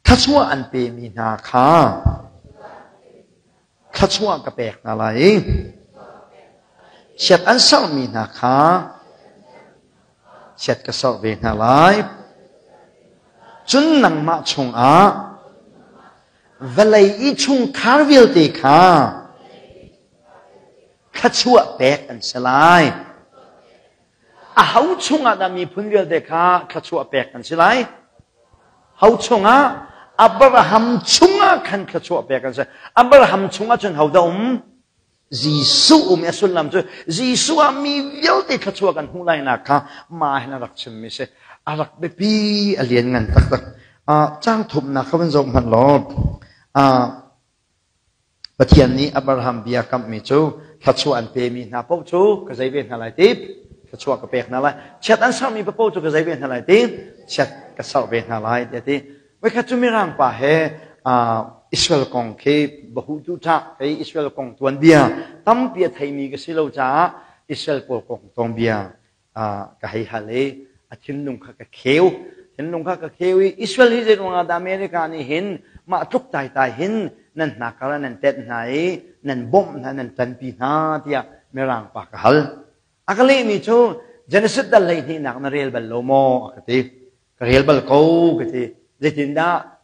Thluachuah an pemi hna kha thluachuah ka pek hna lai i chiat an serhmi hna kha chiat ka serh ve hna lai. Cun nangmah chungah vawlei i chungkhar vialte kha thluachuah pek an si lai. Aho chungah dah miphun vialte kha thluachuah pek an si lai? Ho chungah? Abraham chungah khan thluachuah pek an si. Abraham chungah cun ho dah um? Jesuh um i a sullam cu Jesuh ah mi vialte thluachuah kan hmuh lainak kha mah hin a rak chimmi si. A rak biapi a lian ngan taktak. Caang thumnak kha van zoh hmanh law Pathian nih Abraham bia kamhmi cu thluachuah an pemi hna paoh cu ka zei ve hna lai ti thluachuah ka pek hna lai. Chiat an sermi paoh cu ka zei ve hna lai ti chiat ka serh ve hna lai tiah ti. Voikhat cu Mirang pa he Israel kong khi bahutu ṭah kei Israel kong tuanbia tampi a theimi ka si lo caah Israel pawl kong tuanbia ka hei hal i a thinlung kha ka kheu. Thinlung kha ka kheu i Israel hi zei ruangah dah America nih hin mah tluk taitai hin nan hnakar ah nan tenh hna i nan bawmh hna nan ṭanpi hna tiah Mirang pa ka hal. A ka lehmi cu Genesis dal 12 nak na rel bal lo maw a ka ti. Ka rel bal ko ka ti. Zeitindah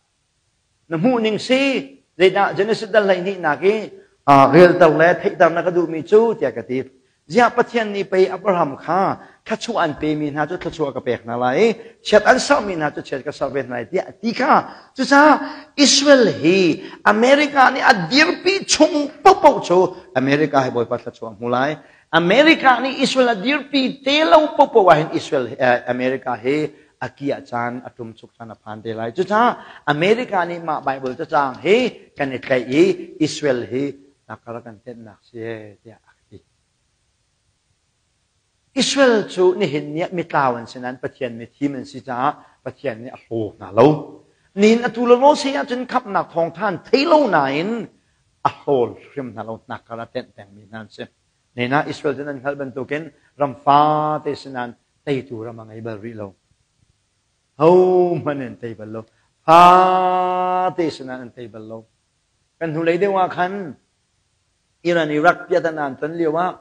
Na hmuh ning si zeidah Genesis dal 12 nak i relter le theihter na ka duhmi cu tiah ka ti. Ziah Pathian nih pei Abraham kha thluachuah an pemi hna cu thluachuah ka pek hna lai i chiat an serhmi hna cu chiat ka serh ve hna lai tiah a ti kha. Cucaah Israel hi America nih a dirpi chung paohpaoh cu America hi Bawipa thluachuah hmu lai. America nih Israel a dirpi te lo paohpaoh ah hin Israel America hi a kiah caan a ṭumchuk caan a phan te lai. Cucaah America nih mah Bible cacang hi kan i tlaih i Israel hi nakar kan tenhnak si tiah a ti. Israel cu nihin ni ah mitlau an si nain Pathian mithim an si caah Pathian nih a hlaw hna lo. Nihin atu le lo si ahcun khamhnak thawngṭha an thei lo nain a hlawl hrim hna lo nakar a tenh pengmi hna an si. Nena Israel cu nan hngalh bantukin ram fate si nain teitu ram a ngei bal rih lo. Hohmanh an tei bal lo. Fate si nain an tei bal lo. Kan hnulei deuh ah khan Iran Iraq piahtana an ton lio ah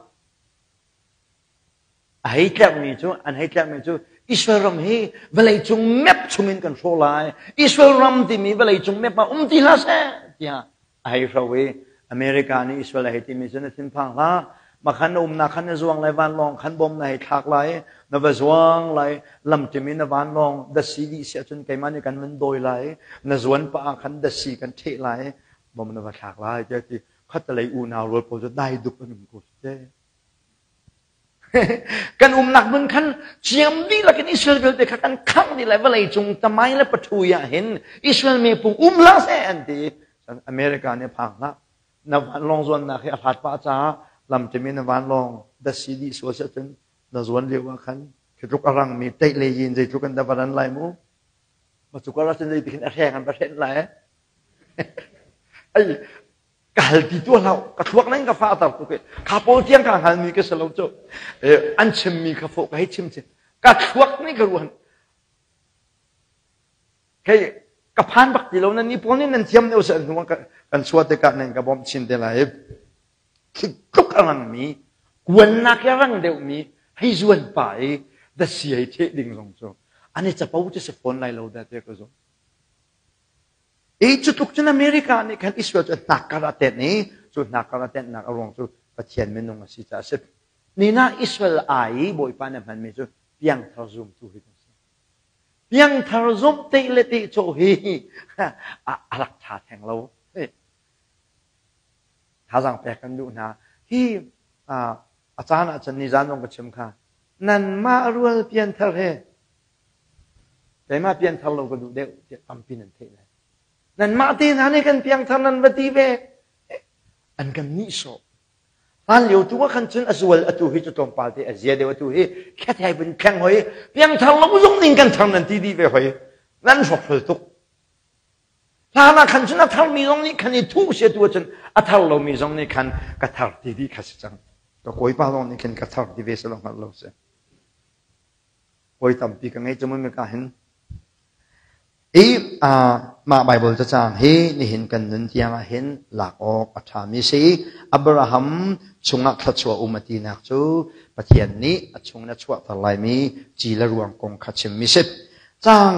a hei tlerhmi cu an hei tlerhmi cu Israel ram hi vawleicung map chungin kan hrawh lai. Israel ram timi vawleicung map ah um ti hlah seh tiah a hei hro i America nih Israel a hei timi cu na thinphang hlah. Makhan na umnak khan na zuang lai vanlawng khan bom na hei thlak lai na va zuang lai lamṭim in na vanlawng dasi dih si ahcun keimah nih kan van dawi lai na zuan pah ah khan dasi kan ṭheh lai bom na va thlak lai tiah ti khatalei unau rual pawl cu dai dup an um ko te. Kan umnak hmun khan ciam dihlak in Israel vialte kha kan khangh dih lai vawlei cung tamai le pathui ah hin Israel mipung um hlah seh an ti. America nih phang hlah. Na vanlawng zuannak hi a hlat pah caah lamṭim in na vanlawng dasi dih sual si ahcun na zuan lio ah khan khi tluk a rangmi teih le yin zeitluk in dah va ran lai mu. Ma cu kar ahcun zeitik hin a hreng an va hrenh lai. Ai ka hal ti tu hlah ka thluak nan ka fahter tuk i kha pawl tiang ka hngalmi ka si lo cu an chimmi kha fawh ka hei chim chi ka thluak nih ka ruan. Kei ka phan bak ti lo nan ni pawl nih nan thiam deuh seh hnu kan chuah tikah nan ka bawmh chin te lai. Khi tluk a rangmi kuannak i rang deuhmi hei zuan pa i dasi hei theh ding zong cu an i capo cu si fawn lai lo dah tiah ka zumh. I cu tluk cun America nih khan Israel cu hnakkar a tenh i cu hnakkar a tenhnak a ruang cu Pathian minung a si caah a si. Nina Israel ai i Bawipa nih a hmanmi cu piangthar zumtu hi kan si. Piangthar zumh te le te cawh hi a rak ṭha theng lo. Thazaang pek kan duh hna. Hi a caan ah cun nizan zong ka chim kha nanmah rual pianthar he Keimah pianthar lo ka duh deuh tiah tampi nan theih lai. Nanmah te hna nih kan piangthar nan va ti ve. An kan nihsawh. Hlan lio tu ah khan cun a zual atu hi cu tlawmpal te a zia deuh atu hi khet hai vun thleng hoi piangthar lo zong ning kan thar nan ti dih ve hoi nan hrawkhrol tuk. Hlan ah khan cun a tharmi zong nih khan i thuh sia tu ahcun a thar lomi zong nih khan ka thar ti dih kha si cang. Ka kawipa zong nih khan ka thar ti ve selaw hngalh lo si. Hawi tampi ka ngei cu ka hin. Hi mah Bible cacang hi nihin kan nun tiang ah hin lak awk a ṭhami si. Abraham chungah thluachuah um a tinak cu Pathian nih a chung in a chuahter laimi ci le ruang kong kha chimmi si. Caang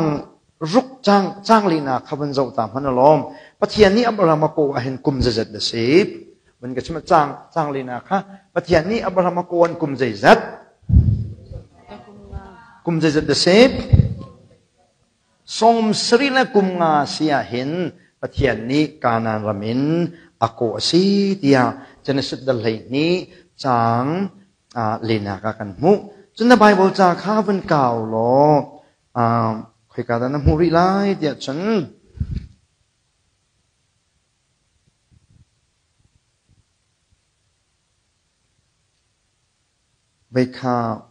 ruk caang caang linak kha vun zoh ta hmanh alawm. Pathian nih Abraham a kawh ah hin kum zeizat a si. Vun ka chim caang caang linak kha Pathian nih Abraham a kawh an kum zeizat? Kum zeizat a si? 70 le kum nga si ah hin Pathian nih Kanaan ram in a kawh a si tiah Genesis dal 12 caang lenak ah kan hmuh. Cun na Bible ca kha vun kau law khoika dah na hmuh rih lai tiah cun Veikha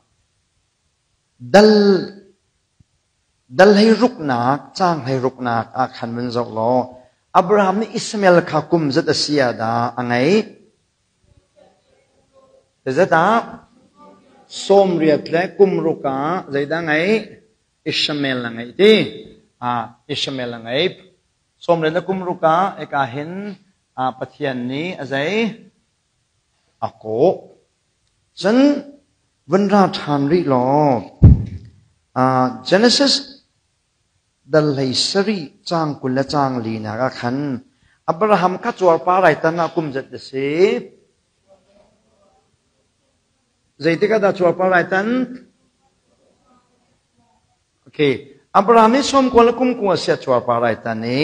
dal dal hlei ruknak caang hlei ruknak ah khan vun zoh law Abraham nih Ishmael kha kum zat a si ah dah a ngeih? Zat ah 80 le kum ruk ah zeidah a ngeih? Ishmael a ngeih ti. Ah, Ishmael a ngeih. 80 le kum ruk ah eka hin Pathian nih a zei? A kawh. Cun vun ra ṭhan rih law Genesis dal hlei sarih caang 20 le caang linak ah khan Abraham kha cuarpar ai tan ah kum zat a si. Zeitik ah dah cuarpar ai tan? Okay. Abraham nih 90 le kum kua sia cuarpar ai tan i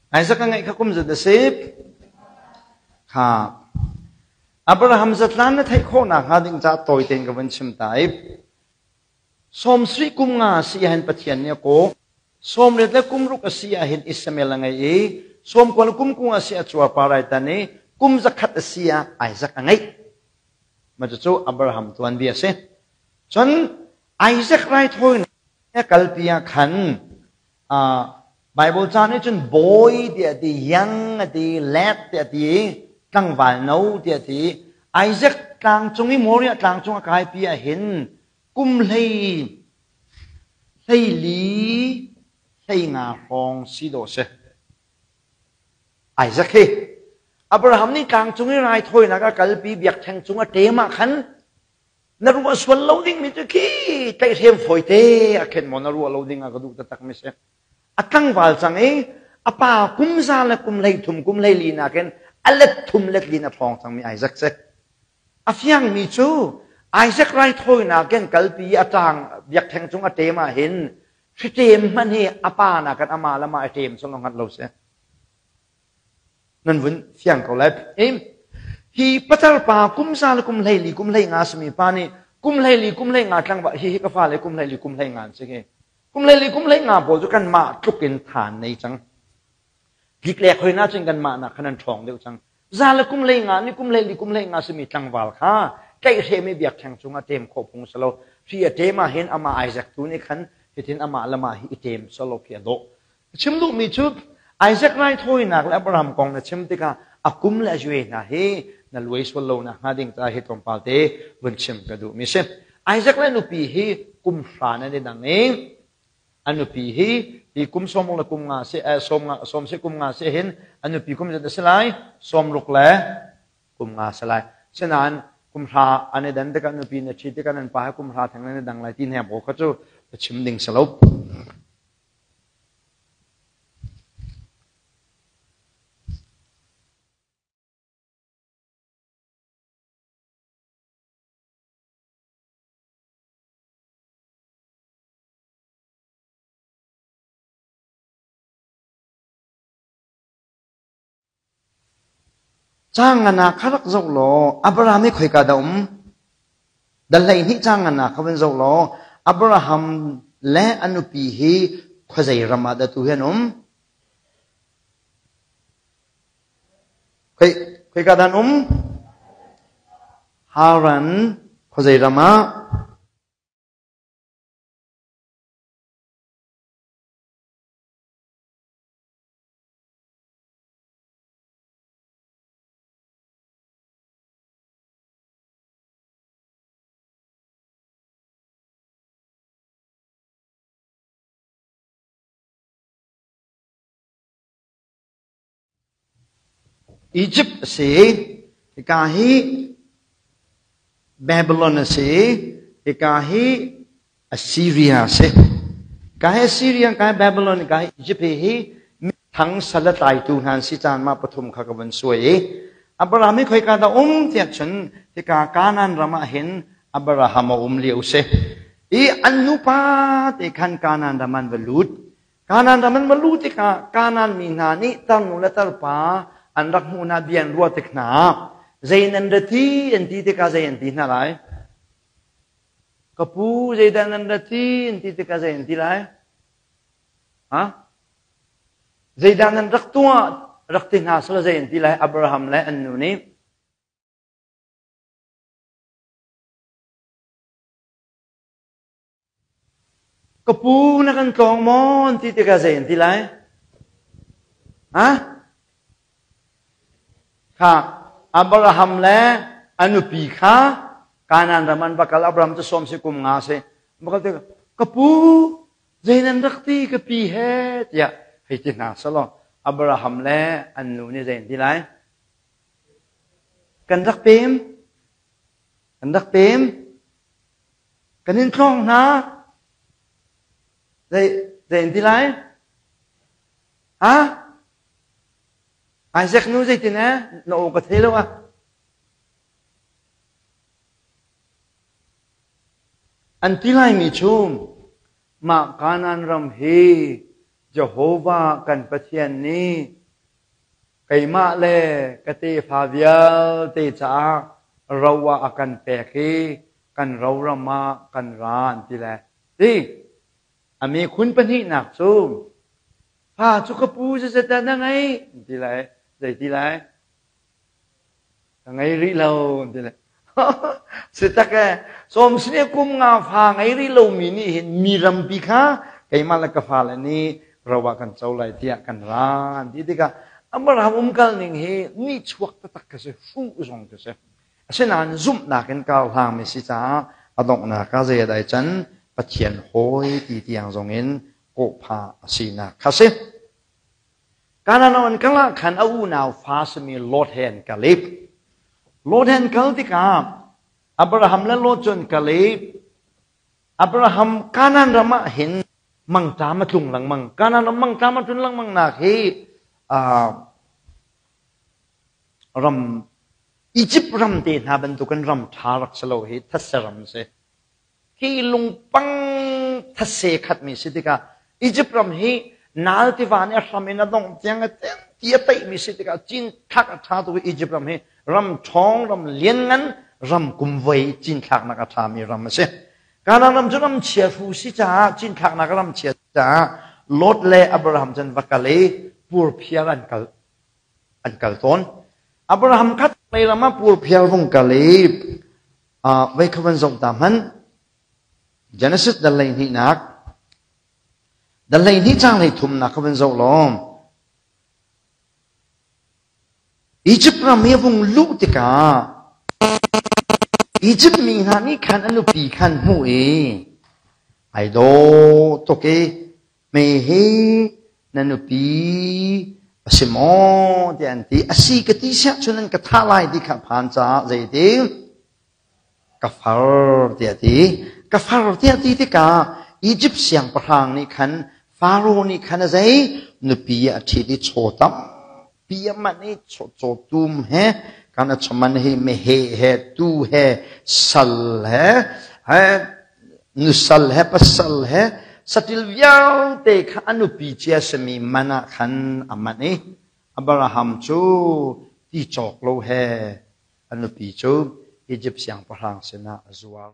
Isaac a ngeih kha kum zat a si. Kha Abraham zatlan na theih khawh nakhnga ding ca tawi tein ka vun chim ta i 70 kum nga si ahhin Pathian nih a kawh. 80 le kum ruk a si ahhin Ishmael a ngei i 90 kum kung a si a cuarpar ai tan i kum 100 a si ah Isaac a ngeih. Mah cucu Abraham tuanbia a si. Cun Isaac raithawinak a kalpi ah khan Bible ca nih cun boy tiah a ti, young a ti, lad tiah a ti, tlangval no tiah a ti. Isaac tlang cung i Moriah tlang cung a kaipi ah hin kum hlei 14 hlei nga hrawng si dawh si. Isaac hi Abraham nih tlang cung i raithawinak a kalpi biakṭheng cung a ṭem ah khan Na ruah sual lo ding mi cu khi tlaihhrem fawite a khen maw na ruah lo ding ah ka duh taktak mi si. A tlangval cang i a pa kum za le kum 33 kum 14 nakin a let thum let lin a ṭhawng cangmi Isaac si. A fiang mi cu Isaac raithawinak in kalpi i a ṭang biakṭheng cung a ṭem ah hin hriṭem hmanh hi a pa nakin amah le amah a ṭem sung hngat lo si. Nan vun fiang ko lai. Hi patar pa kum za le kum 14 kum 15 simi pa nih kum 14 kum 15 tlangval hi hi ka fale kum 14 kum 15 an si hi. Kum 14 kum 15 pawl cu kanmah tluk in than nei cang. Tliklek hoi na cun kanmah nak khan an ṭhawng deuh cang. Za le kum lei nga ni kum lei li kum lei nga simi tlangval kha tlaihhrem i biakṭheng cungah ṭem khawh phung si lo. Hri a ṭem ah hin amah Isaac tu nih khan hitin amah le mah hi i ṭem solo khi a dawh. Chim duhmi cu Isaac raithawinak le Abraham kong na chim tikah a kum le a yue hna hi na luai sual lo nak hnga ding caah hi tlawmpal te vun chim ka duhmi si. Isaac le nupi hi kum hra nan i dang i a nupi hi hi kum sawm le kum nga si sawm nga sawm si kum nga si hin a nupi kum zat a si lai 60 le kum nga si lai. Sinain kum hra an i dan tikah nupi na ṭhi tikah nan pa he kum hra theng nan i dang lai ti hna kha cu chim ding si lo. Caang ngan ah kha rak zoh law Abraham hi khoika dah um? Dal 12 caang ngan ah kha van zoh law Abraham le a nupi hi khuazei ram ah dah tu hi an um? Khoi khoika dah an um? Haran khuazei ram ah? Egypt a si. Hika hi Babylon a si. Hika hi Assyria a si. Ka hi Assyria, ka hi Babylon, ka hi Egypt hi thang sal a tlaitu hna an si caan mah pathum kha ka vun suai i Abraham hi khoika dah um tiah cun hika Kanaan ram ah hin Abraham a um lio si. I an nupa te khan Kanaan ram an va lut. Kanaan ram an va luh tikah Kanaan mi hna nih tarnu le tarpa an rak hmuh hna bia an ruah tik hna ah zei nan ra ti an ti tikah zei an ti hna lai? Ka pu zeidah nan ra ti an ti tikah zei an ti lai? Ha? Zeidah nan rak tuah rak ti hna sala zei an ti lai? Abraham le an nu nih Ka pu na kan tlawng maw an ti tikah zei an ti lai? Ha? Kha Abraham le a nupi kha Kanaan ram an va kal. Abraham cu sawm si kum nga si. Va kal tikah ka pu zei nan rak ti ka pi he tiah hei ti hna selaw Abraham le an nu nih zei an ti lai? Kan rak pem. Kan rak pem. Kan in tlawng hna. Zei zei an ti lai? Ha? Isaac nu zeitin eh? Na aw ka thei lo ah. An ti laimi cu mah Kanaan ram hi Jehovah kan Pathian nih keimah le ka tefa vialte caah ro ah a kan pek i kan roram ah kan ra an ti le ti a mikhun pahnihnak cu fa cu ka pu zeizat dah na ngeih an ti lai zei ti lai Ka ngei rih lo ti le. Si tak e, sawm sine kum nga fa ngei rih lomi nih hin mi rampi kha keimah le ka fale nih ro ah kan co lai tiah kan ra an ti tikah Abraham umkal ning hi nihchuak taktak ka si, hruh zong ka si. Asinain zumhnak in kar hlangmi si caah a donghnak ah zei a dai can Pathian hawi ti tiang zong in kawhpha a sinak kha si. Kanaan an kal ah khan a unau fa simi Lot he an kal i Lot he an kal tikah Abraham le Lot cu an kal i Abraham Kanaan ram ah hin mangṭam a tlung lengmang. Kanaan ram mangṭam a tlun lengmang nak hi ram Egypt ram te hna bantukin ram ṭha rak si lo hi thetse ram si. Hi lungpang thetse khatmi si tikah Egypt ram hi Nile tiva nih a hram in a dongh tiang a ti a teihmi si tikah cinthlak a ṭha tuk i Egypt ram hi ram ṭhawng, ram lianngan, ram kumvoi cinthlaknak a ṭhami ram a si. Kanaan ram cu ram chia hru si caah cinthlaknak ram chia caah Lot le Abraham cu an va kal i purphiar an kal an kal tawn. Abraham kha lei ram ah purphiar vung kal i vei kha van zoh ta hmanh. Genesis dal 12nak dal 12 caang 33nak kha van zoh law Izipt ram i a vung luh tikah Izipt mi hna nih khan a nupi khan hmuh i ai dawh tuk i hme hi na nupi a si maw tiah an ti. A si ka ti siah cun an ka thah lai ti kha phan caah zeiti ka far tiah a ti. Ka far tiah a ti tikah Izipt siangpahrang nih khan Faro nih khan a zei nupi a ṭhit i chaw tampi a manh i cawtum he kan a chaman hi meheh he tuu he sal he he nusal he pasal he satil vialte kha a nupi cia simi man ah khan a manh i Abraham cu ti cawk lo he A nupi cu Izipt siangpahrang sinah a zuar.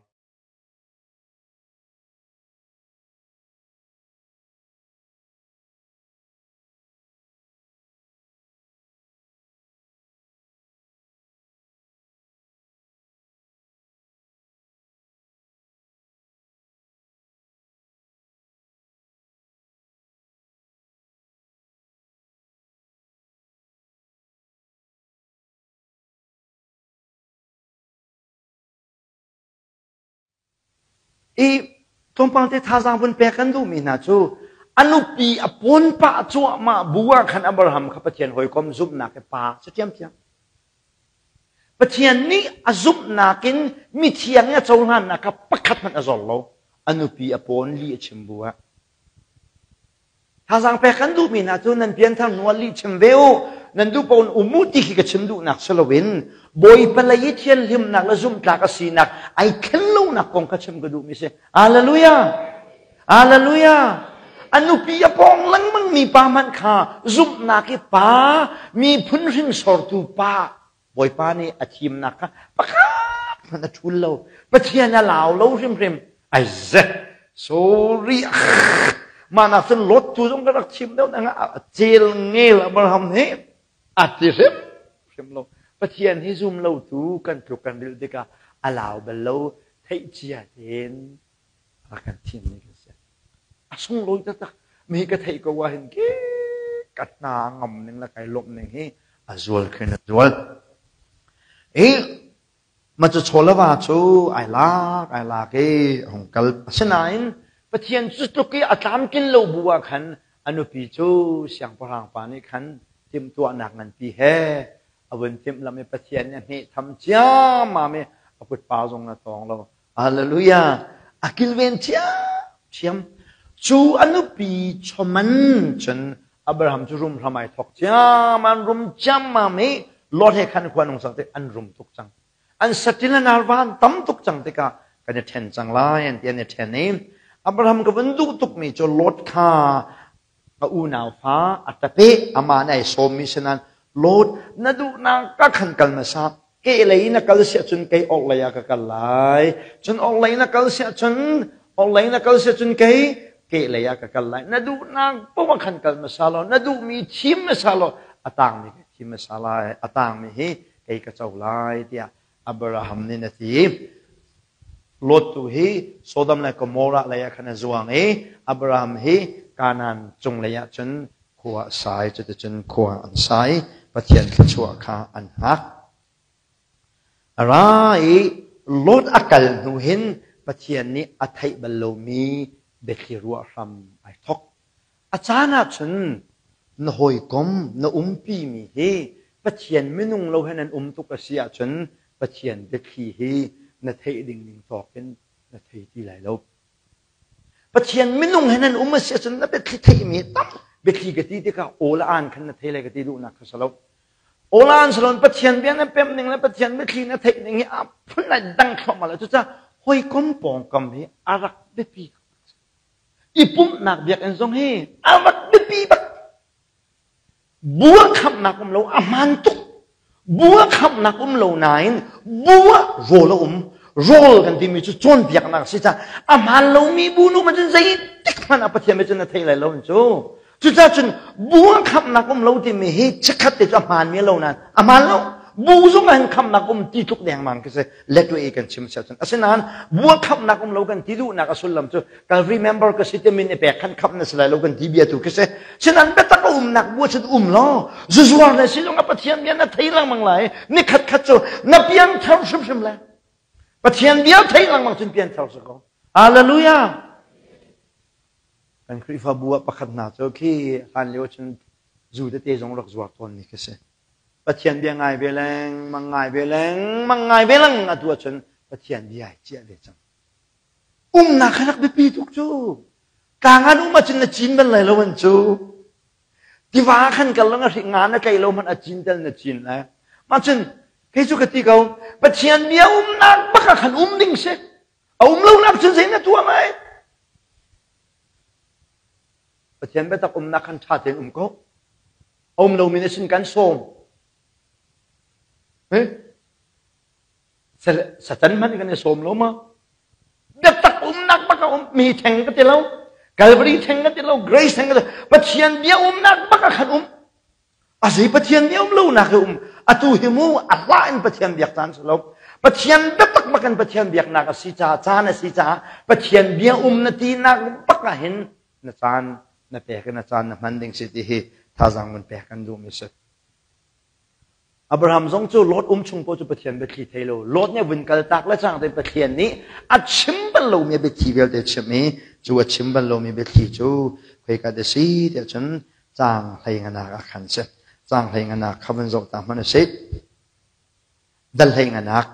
I tlawmpal te thazaang vun pek kan duhmi hna cu a nupi a pawn pah cuahmah bu ah khan Abraham kha Pathian hawikom zumhnak i pa si ṭhiamṭhiam. Pathian nih a zumhnak in mithiang i a cohlannak kha pakhat hmanh a zor lo. A nupi a pawn li a chim bu ah. Thazaang pek kan duhmi hna cu nan pianthar hnu ah lih chim ve u. Nan duh paoh in um u ti khi ka chim duhnak si loin Bawipa lei i thianhlimnak le zumhtlak a sinak ai thlen lonak kong kha chim ka duhmi si. Hallelujah! Hallelujah! A nupi a pawng lengmang mi pa hmanh kha zumhnak i pa, miphun hringsortu pa Bawipa nih a thimnak kha pakhat hmanh a ṭhul lo. Pathian a lau lo hrimhrim. Ai ze! Sorry. Mah nak cun Lot tu zong ka rak chim deuh nang a cel ngel Abraham nih a ti hrim hrim lo. Pathian hi zum lo tu kan tluk kan rilh tikah a lau bal lo theih cia tein rak kan thimmi kan si. A sunglawi taktak. Mi ka theih ko ah hin ke ka hna ngam ning le kai lawmh ning hi a zual khin a zual. I ma cu chawlava cu ai lak ai lak i hung kal. Asinain Pathian cu tluk i a tlamtlin lo bu ah khan a nupi cu siangpahrang pa nih khan timhtuahnak nganpi he a vun timhlamh i Pathian nih a hmeh tham ciammam i a kutpa zong na tawng lo. Hallelujah. A kilven thiamthiam. Cu a nupi choman cun Abraham cu rum hram ai thok ciam an rum ciammam i Lot he khan khua nung sak tik an rum tuk cang. An satil an arva an tam tuk cang tikah kan i ṭhen cang lai an ti an i ṭhen i Abraham ka vun duh tukmi cu Lot kha a unau fa a ṭape amah nih ai sawmmi sinan Lot na duhnak ka khan kal hmasa kehlei na kal siah cun kei orhlei ah ka kal lai cun orhlei na kal siah cun orhlei na kal siah cun kei kehlei ah ka kal lai na duhnak poah khan kal hmasa law na duhmi thim hmasa law a tangmi ka thim hmasa lai a tangmi hi kei ka co lai tiah Abraham nih a ti. Lot tu hi Sodom le Gomorrah lei ah khan a zuang i Abraham hi Kanaan cung lei ah cun khua a sai. Cuticun khua an sai. Pathian thluachuah kha an hngak. A ra i Lot a kal hnu hin Pathian nih a theih bal lomi biathli ruah hram ai thawk. A caan ahcun na hawikom, na umpimi hi Pathian minung lo he nan um tuk a si ahcun Pathian biathli hi na theih ding ning tawk in na thei ti lai lo. Pathian minung he nan um a si ahcun na biathli theihmi tam biathli ka ti tikah aw le aan khan na thei lai ka ti duhnak kha si lo. Aw le aan si lo Pathian bia na pemh ning le Pathian biathli na theih ning hi a phun ai dang thluahmah lo. Cucaah hawikom pawngkam hi a rak biapi I pumhnak biakinn zong hi a rak biapi bak. Bu ah khamhnak um lo a hmaan tuk. Bu ah khamhnak um lo nain bu ah rawl a um. Rawl kan timi cu cawnpiaknak a si caah a hmaan lomi bu nu man cun zeitik hmanh ah Pathian bia cu na thei lai lo cu. Cucaah cun bu ah khamhnak um lo timi hi chikkhat te cu a hmaanmi a lo nain a hmaan lo. Bu zong ah hin khamhnak um ti tluk dengmang khi si letway kan chim si ahcun. Asinain bu ah khamhnak um lo kan ti duhnak a sullam cu Calvary member ka si timin i pek khan khamh na si lai lo kan ti bia tu khi si. Sinain biatak a umnak bu cun um law zuzuar le si zong ah Pathian bia na thei lengmang lai. Ni khat khat cu na piangthar hrimhrim lai. Pathian bia thei lengmang cun piangthar si ko. Hallelujah! Kan Khrihfabu ah pakhat hna cu khi hlan lio cun zu tete zong rak zuar tawnmi khi si. Pathian bia ngai ve lengmang ngai ve lengmang ngai ve lengmang atu ahcun Pathian bia ai ciah ve cang. Umnak kha rak biapi tuk cu. Tlang an um ahcun na cin bal lai lo an cu. Tiva khan kal lang a hri nga na tlaih lo hmanh a cin tel na cin lai. Mah cun kei cu ka ti ko Pathian bia umnak bak ah khan um ding si. A um lonak cun zei na tuah lai? Pathian biatak umnak khan ṭha tein um ko. A um lomi na sin kan sawm. Satan hmanh kan i sawm lo ma? Biatak umnak bak a um mi theng ka ti lo. Calvary theng ka ti lo. Grace theng ka ti lo. Pathian bia umnak bak ah khan um. A zei Pathian nih um lonak hi um. Atu hi mu a hlah in Pathian biak caan si lo. Pathian biatak bak in Pathian biaknak a si caah caan a si caah Pathian bia um na tinak bak ah hin na caan na pek i na caan na hman ding si ti hi thazaang mun pek kan duhmi si. Abraham zong cu Lot um chung paoh cu Pathian biathli thei lo. Lot nih vun kal tak le cang te Pathian nih a chim bal lomi biathli vialte chim i cu a chim bal lomi biathli cu khoika da si tiah cun Caang hlei nganak ah khan si. Caang hlei nganak kha vun zoh ta hmanh u sih. Dal hlei nganak.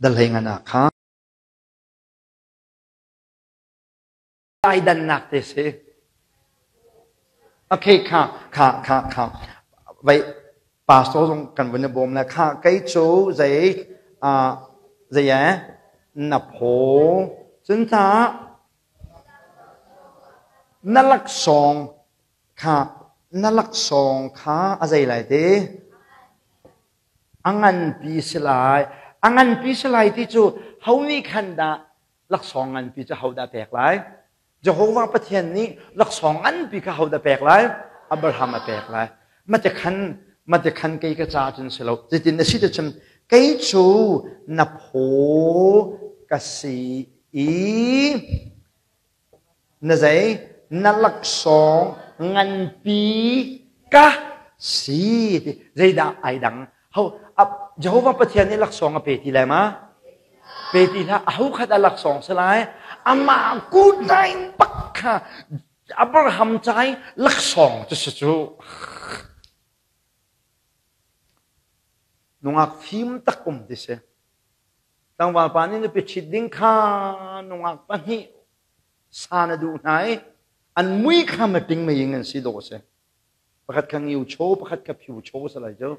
Dal hlei nganak kha ai dannak te si. Okay, kha kha kha kha. Vai pastor zong kan vun i bawm le kha kei cu zei zei e na phaw cun ta Na laksawng kha na laksawng kha a zei lai ti? A nganpi si lai. A nganpi si lai ti cu ho nih khan dah laksawng nganpi cu ho dah pek lai? Jehovah Pathian nih laksawng nganpi kha ho dah pek lai? Abraham a pek lai. Mate khan mate khan kei ka ca cun si lo. Zeitin na si ti cun kei cu na phaw ka si i na zei na laksawng nganpi ka si ti zeidah ai dang ho Jehovah Pathian nih laksawng a pe ti lai ma pe ti hlah aho khat a laksawng si lai amah kutain bak kha Abraham cai laksawng cu si cu nungak fim tak um ti si Tlangval pa nih nupi ṭhit ding kha nungak pahnih sa na duh hna i an mui kha maṭing mei an si dawh a si. Pakhat kha ngiu chaw, pakhat kha phiu chaw si lai cu.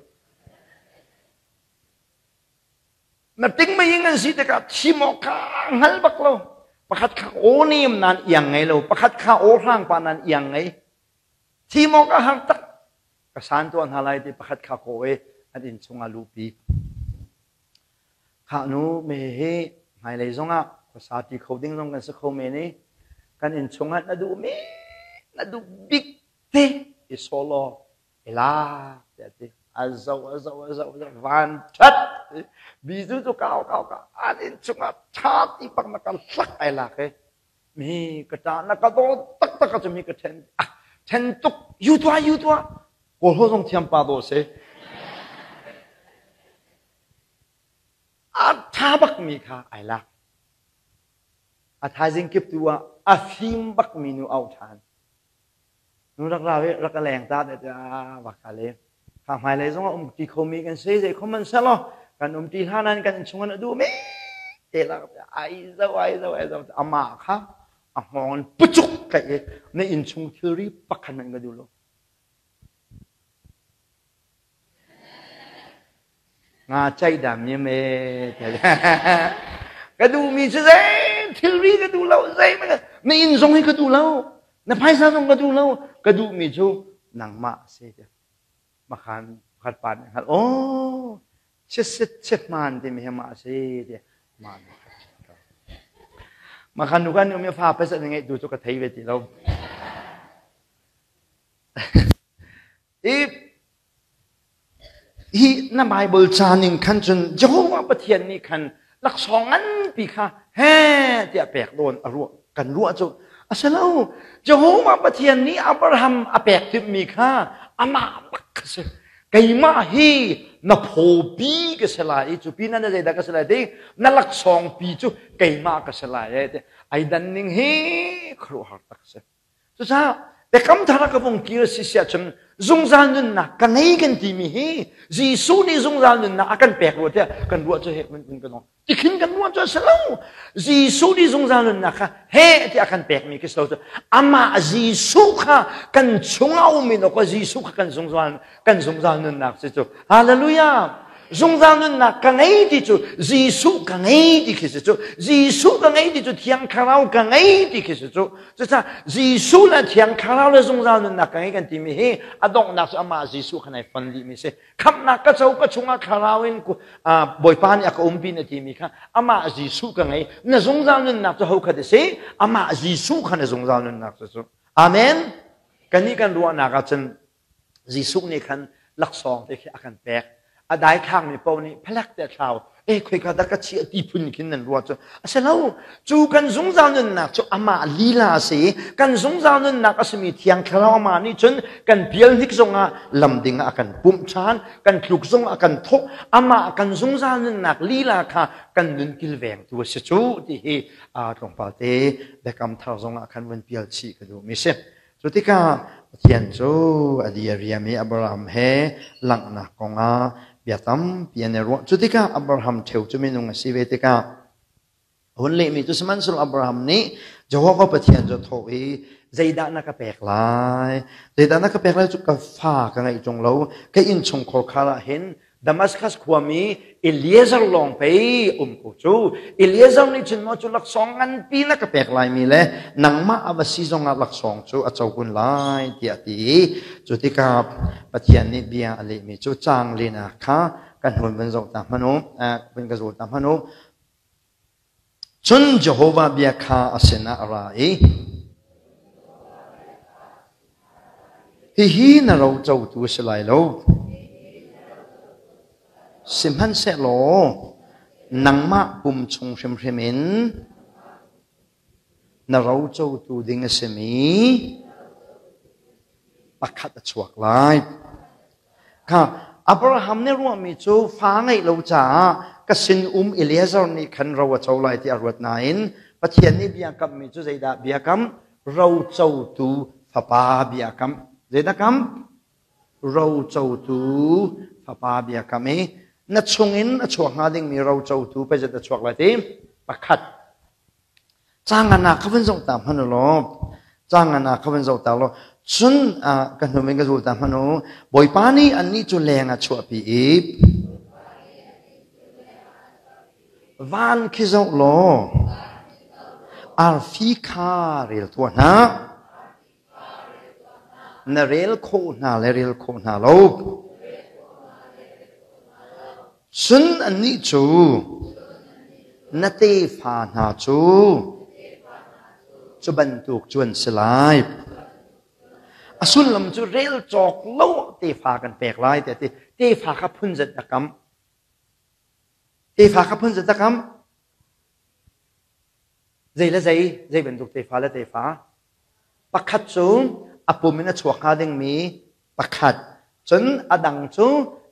Maṭing mei an si tikah thim awk kha hngal bak lo. Pakhat kha aw nem nan iang ngei lo, pakhat kha aw hrang pa nan iang ngei. Thim awk a har tak. Ka san tuah hna lai ti pakhat kha kaw i an inn chungah luhpi. Khah nu me hi hmailei zongah khuasa ṭi kho ding zong kan si kho men i kan inn chungah na duhmi na duh bik te i solo i lak tiah ti. A zo a zo a zo a zo van ṭhat bizu cu kau kau ka an inn chungah ṭha ti bak na ka hlak ai lak i mi ka ṭa na ka daw taktak ah cu mi ka ṭhen ah ṭhen tuk yu tuah yu tuah kawl ho zong thiam pa daw si A ṭha bakmi kha ai lak. A thaizing kip tu ah a fim bakmi nu auh ṭhan. Nu rak ra ve, rak ka leng ta te tiah va ka le. Kha hmailei zong ah um ṭi khomi kan si, zei khom man selaw kan um ṭi hlan ah kan innchung an a duh mi te lak ai zo ai zo ai zo amah kha a hngawng in pucuk tlaih i na innchung thilri pakhat hmanh ka duh lo. Nga ceih dah miam ee. Ka duhmi cu zei thilri ka duh lo, zei na inn zong hi ka duh lo, na phaisa zong ka duh lo, ka duhmi cu nangmah a si tiah. Makhan pakhat pa nih hngalh, oh, chisit chithman timi hi mah a si tiah mah nih. Makhan nu kan um fa pesa na ngeih tu cu ka thei ve ti lo. I hi na Bible ca ning khan cun Jehovah Pathian nih khan laksawng nganpi kha he tiah pek dawn a ruah kan ruah cu a si lo. Jehovah Pathian nih Abraham a pek timhmi kha amah bak kha si. Keimah hi na phawpi ka si lai i cu pinah na zeidah ka si lai ti na laksawngpi cu keimah ka si lai e ti ai dan ning hi khuaruahhar tak si. Cucaah biakam thar ah ka vung kir si siah cun zungzal nunnak ka ngei kan timi hi Jesuh nih zungzal nunnak a kan pek rua tiah kan ruah cu hek mun kan tikhin kan ruah cu a si lo. Jesuh nih zungzal nunnak kha he tiah a kan pekmi khi si lo cu amah Jesuh kha kan chungah um in awk Jesuh kha kan zungzal kan zungzal nunnak si cu. Hallelujah! Zungzal nunnak ka ngei ti cu Jesuh ka ngei ti khi si cu. Jesuh ka ngei ti cu Thiang Thlarau ka ngei ti khi si cu. Cucaah Jesuh le Thiang Thlarau le zungzal nunnak ka ngei kan timi hi a donghnak cu amah Jesuh kha nai fon dihmi si. Khamhnak ka co ka chungah Thlarau in Bawipa nih a ka umpi na timi kha amah Jesuh ka ngei. Na zungzal nunnak cu ho khat a si? Amah Jesuh kha na zungzal nunnak cu cu. Amen. Kannih kan ruahnak ahcun Jesuh nih khan laksawng te khi a kan pek. A daithlangmi paoh nih phalek te thlau e khoika dah ka chiah ti phun khin nan ruah cu a si lo. Cu kan zungzal nunnak cu amah lila a si. Kan zungzal nunnak a simi Thiang Thlarau amah nih cun kan pial hnik zongah lam ding ah a kan pumh ṭhan, kan tluk zongah a kan thawh. Amah kan zungzal nunnak lila kha kan nun kilvengtu a si cu ti hi tlawmpal te biakam thar zongah khan vun pial chih ka duhmi si. Cu tikah Pathian cu a di a riam i Abraham he langhnak kongah bia tampi an i ruah. Cu tikah Abraham ṭheo cu minung a si ve tikah a hun lehmi cu sihmanhsehlaw Abraham nih Jehovah Pathian cu a thawh i zeidah na ka pek lai? Zeidah na ka pek lai cu ka fa ka ngeih ṭung lo. Ka innchungkhar khar ah hin Damascus khuami Eliezer lawng pei um ko cu. Eliezer nih cun maw cu laksawng nganpi na ka pek laimi le nangmah a va si zongah laksawng cu a co kun lai tiah a ti i cu tikah Pathian nih bia a lehmi cu caang lena kha kan hun vun zoh ta hmanh u, vun ka zul ta hmanh u. Cun Jehovah bia kha a sinah a ra i, Hihi na rocotu a si lai lo. Sihmanhsehlaw nangmah pum chung hrimhrim in na rocotu ding a simi pakhat a chuak lai. Kha Abraham nih ruahmi cu fa ngeih lo caah ka sinum Eliezer nih khan ro a co lai ti a ruat nain Pathian nih bia kamhmi cu zeidah bia kam? Rocotu fapa bia kam. Zeidah kam? Rocotu fapa bia kam i na chungin a chuak hnga dingmi rocotu pei zat a chuak lai ti? Pakhat. Cangan ah ka vun zoh ta hmanh u law, cangan ah ka vun zoh ta law, cun ka hnum in ka zul ta hmanh u. Bawipa nih annih cu leng ah chuahpi i van khi zoh law arfi kha rel tuah hna. Na rel khawh hna le rel khawh hna lo. Cun annih cu na tefa hna cu cu bantuk cu an si lai. A sullam cu rel cawk lo tefa kan pek lai tiah ti. Tefa kha phun zat a kam. Tefa kha phun zat a kam. Zei le zei, zei bantuk tefa le tefa. Pakhat cu a pum in a chuak hnga dingmi pakhat. Cun a dang cu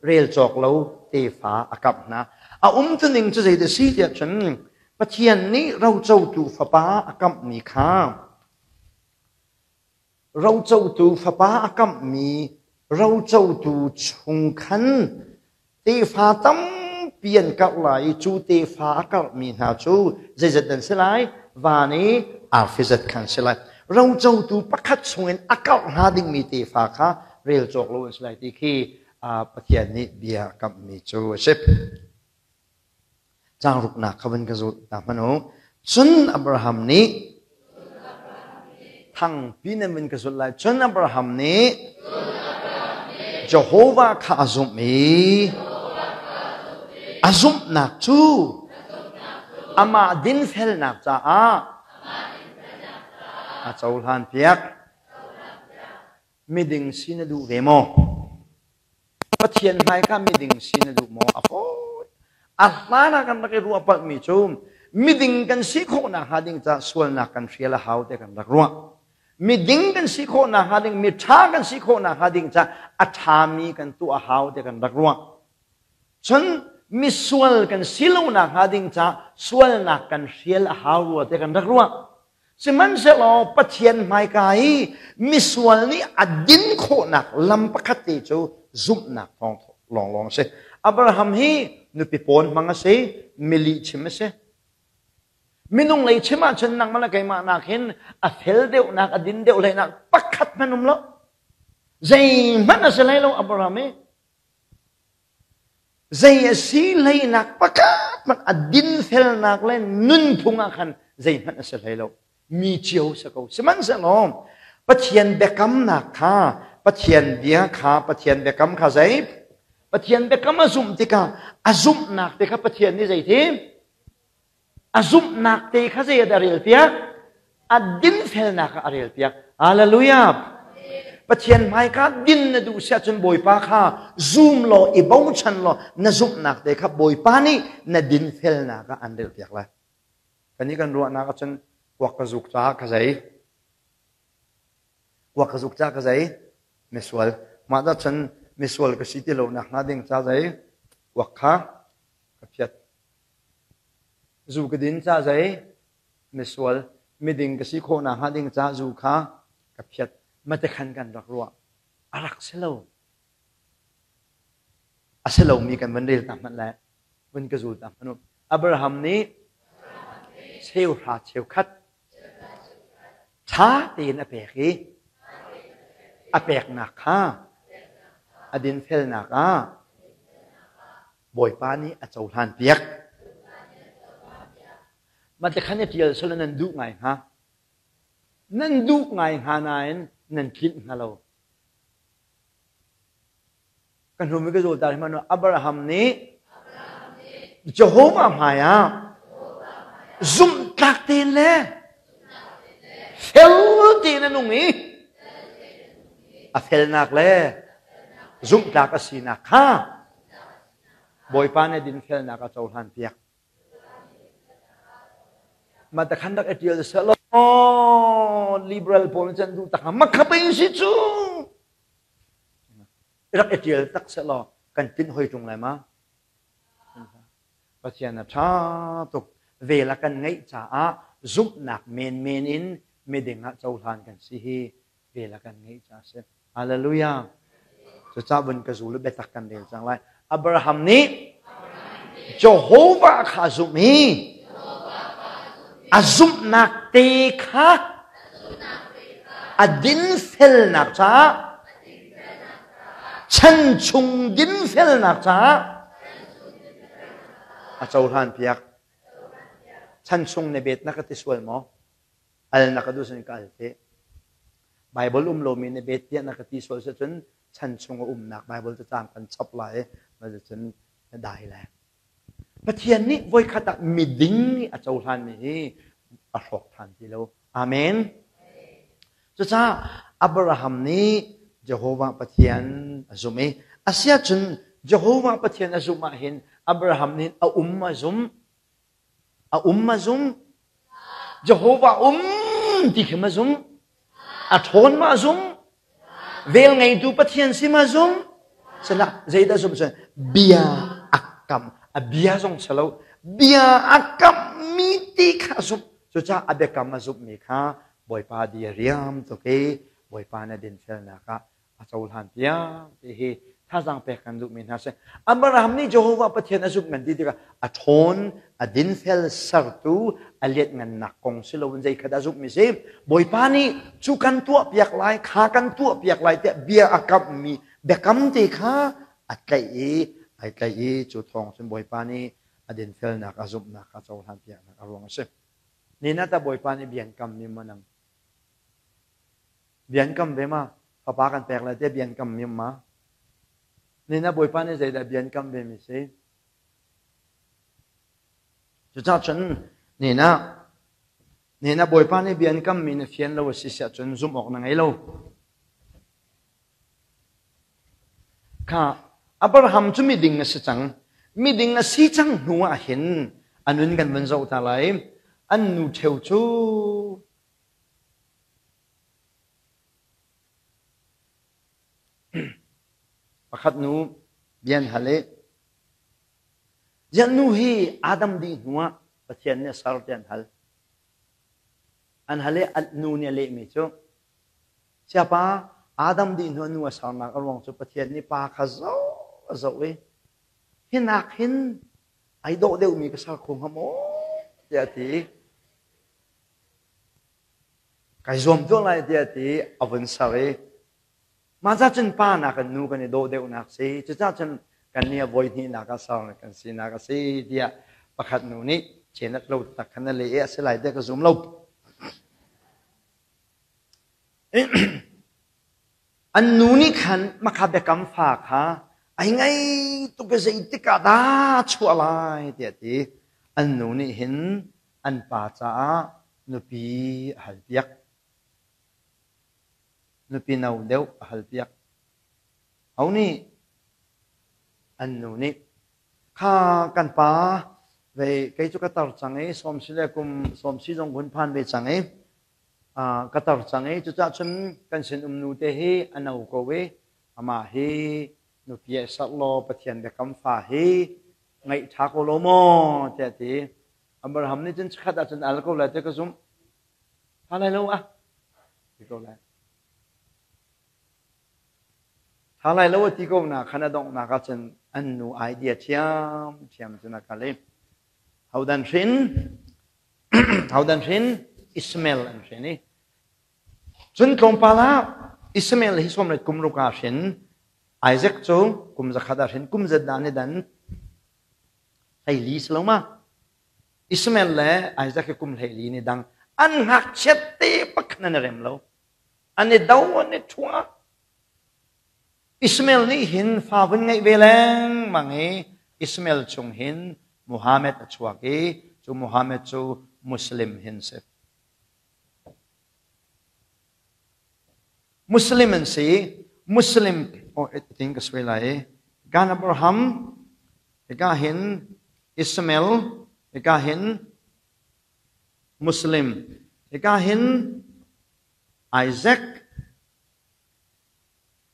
rel cawk lo tefa a kamh hna. A umtuning cu zeidah si tiah cun Pathian nih rocotu fapa a kamhmi kha rocotu fapa a kamhmi rocotu chung khan tefa tampi an karh lai i cu tefa a karhmi hna cu zeizat an si lai? Van i arfi zat khan si lai. Rocotu pakhat chungin a karh hnga dingmi tefa kha rel cawk lo an si lai ti khi Pathian nih bia a kamhmi cu a si. Caang ruknak kha van ka zulh ta hmanh u. Cun Abraham nih thangpi nan van ka zulh lai. Cun Abraham nih Jehovah kha a zumh i a zumhnak cu amah dinfelnak caah. A cohlan piak. Miding si na duh ve maw? Pathian hmaika miding si na duh maw? A fawi. A hlan ah kan rak i ruah palhmi cu miding kan si khawhnak hnga ding caah sualnak kan hrial a hau te kan rak ruah. Miding kan si khawhnak hnga ding, miṭha kan si khawhnak hnga ding caah a ṭhami kan tuah a hau te kan rak ruah. Cun misual kan si lonak hnga ding caah sualnak kan hrial a hau rua te kan rak ruah. Sihmanhsehlaw Pathian hmaika i misual nih a din khawhnak lam pakhat te cu zumhnak thawng lawnglawng a si. Abraham hi nupi pawn hmang a si, mi chim a si. Minung lei chim ahcun nangmah le keimah nakin a fel deuhnak, a din deuh hleinak pakhat hmanh um lo. Zeihmanh a si hlei lo Abraham hi. Zei a si hleinak pakhat hmanh a dinfelnak le nunphung ah khan zeihmanh a si hlei lo. Mi cio si ko. Sihmanhsehlaw Pathian biakamnak kha, Pathian bia kha, Pathian biakam kha zei? Pathian biakam a zumh tikah a zumhnak te kha Pathian nih zeiti? A zumhnak te kha zei ah a rel piak? A dinfelnak ah a rel piak. Hallelujah! Pathian hmaika din na duh si ahcun Bawipa kha zum law i bochan law na zumhnak te kha Bawipa nih na dinfelnak ah an rel piak lai. Kan i kan ruahnak ahcun kuak ka zuk caah ka zei? Kuak ka zuk caah ka zei? Misual. Mah dah cun misual ka si ti lo nak hnga ding ca zei? Kuak kha ka phiat. Zu ka din ca zei? Misual, miding ka si khawh nakhnga ding ca zu kha ka phiat. Mate khan kan rak ruah. A rak si lo. A si lomi kan van rel ta hmanh le vun ka zul ta hmanh u. Abraham nih cheuhra cheukhat ṭha tein a pek i a peknak kha a dinfelnak ah Bawipa nih a cohlan piak. Mate khan i ṭial sal nan duh ngai hnga. Nan duh ngai hnga nain nan tlinh hnga lo. Ka hnum i ka zawl ta hmanh Abraham nih Jehovah hmai ah zumhtlak tein le fel tein a nung i a felnak le zumhtlak a sinak kha Bawipa nih dinfelnak a cohlan piak. Mah ta khan rak i ṭial selaw liberal pawl nih cun duh tak hnga makha pei si cu rak i ṭial tak selaw kan tlinh hoi ṭung lai ma? Pathian a ṭha tuk. Vel a kan ngeih caah zumhnak menmen in miding ah cohlan kan si hi vel a kan ngeih caah a si. Hallelujah. Cucaah vun ka zul biatak kan rel cang lai. Abraham nih Jehovah kha a zumh i a zumhnak te kha a dinfelnak caah chan chung dinfelnak caah a cohlan piak. Chan chung na bet na ka ti sual maw? Al na ka duh sin ka al te. Bible um lomi na bet tiah na ka ti sual si cun chan chung a umnak Bible cacang kan chap lai i cun na dai lai. Pathian nih voikhat ah miding nih a cohlanmi hi a hrawk than ti lo. Amen. Cucaah Abraham nih Jehovah Pathian a zumh i asiahcun Jehovah Pathian a zumh ahhin Abraham nih a um a zumh. A um a zum. Jehovah um ti khi ma zum. A ṭhawn ma zum. Vel ngeitu Pathian si ma zum. Sila zeidah zum cun bia a kam. A bia zong si lo. Bia a kam mi ti kha a zumh. Cucaah a biakam a zumhmi kha Bawipa di a riam tuk i Bawipa na dinfelnak ah a cohlan piak ti hi thazaang pek kan duhmi hna si. Abraham nih Jehovah Pathian a zumh ngan ti tikah a ṭhawn, a dinfel sertu, a lianhngannak kong si loin zei kha dah zumhmi si. Bawipa nih cu kan tuah piak lai, kha kan tuah piak lai tiah bia a kamhmi biakam te kha a tlaih i ai tlaih i cu thawng cun Bawipa nih a dinfelnak, a zumhnak kha cohlan piaknak a ruang a si. Ninata Bawipa nih bia an kammi maw nang? Bia an kam ve ma? Fapa kan pek lai tiah bia an kam mi ma? Nina Bawipa nih zeidah bia an kam ve mi si? Cucaah cun nina Nihin ah Bawipa nih bia an kammi na fian lo a si siah cun zumh awk na ngei lo. Kha Abraham cu miding a si cang. Miding a si cang hnu ah hin a nun kan vun zoh ta lai. An nu ṭheu cu pakhat nu bia an hal i Ziah nu hi Adam dih hnuah Pathian nih a ser ti an hal. An hal i nu nih a lehmi cu Siapa Adam dih hnuah nu a sernak a ruang cu Pathian nih pa kha zoh a zoh i hinak hin ai dawh deuhmi ka ser kho hnga maw tiah a ti. Kai zuam tuah lai tiah a ti a vun ser i Mah ca cun pa nakin nu kan i dawh deuhnak si. Cucaah cun kannih a voi hnihnak ah ser kan sinak a si tiah pakhat nu nih cenat lo tak khan a leh i a si lai tiah ka zum lo. An nu nih khan makha biakam fa kha ai ngei tuk i zeitik ah dah chuah lai tiah a ti. An nu nih hin an pa caah nupi a halpiak. Nupi no deuh a halpiak. Ho nih? An nu nih. Kha kan pa vei kei cu ka tar cang i sawm si le kum sawm si zong hun phan ve cang i ka tar cang i cucaah cun kan sinum nu te hi a no ko i amah hi nupi ah serh law Pathian biakam fa hi ngaih ṭha ko lo maw tiah a ti. Abraham nih cun chikkhat ah cun al ko lai tiah ka zumh. Ṭha lai lo ah ti ko lai. Ṭha lai lo a ti ko na khan a donghnak ah cun an nu idea ṭhiamṭhiam cun a kal i hodan hrin hodan hrin Ishmael an hrin i cun tlawmpal ah Ishmael hi sawmriat kum ruk ah hrin Isaac cu kum zakhat ah hrin kum zat dah ni dan 14 si lo ma Ishmael le Isaac hi kum 14 ni dang an ngakchiat te pakhat an i rem lo an i do an i ṭhua Ishmael nih hin fa vun ngeih ve lengmang i Ishmael chung hin Muhammad a chuak i cu Muhammad cu Muslim hin si. Muslim an si. Muslim oh ting ka suai lai i Gan Abraham hika hin Ishmael hika hin Muslim hika hin Isaac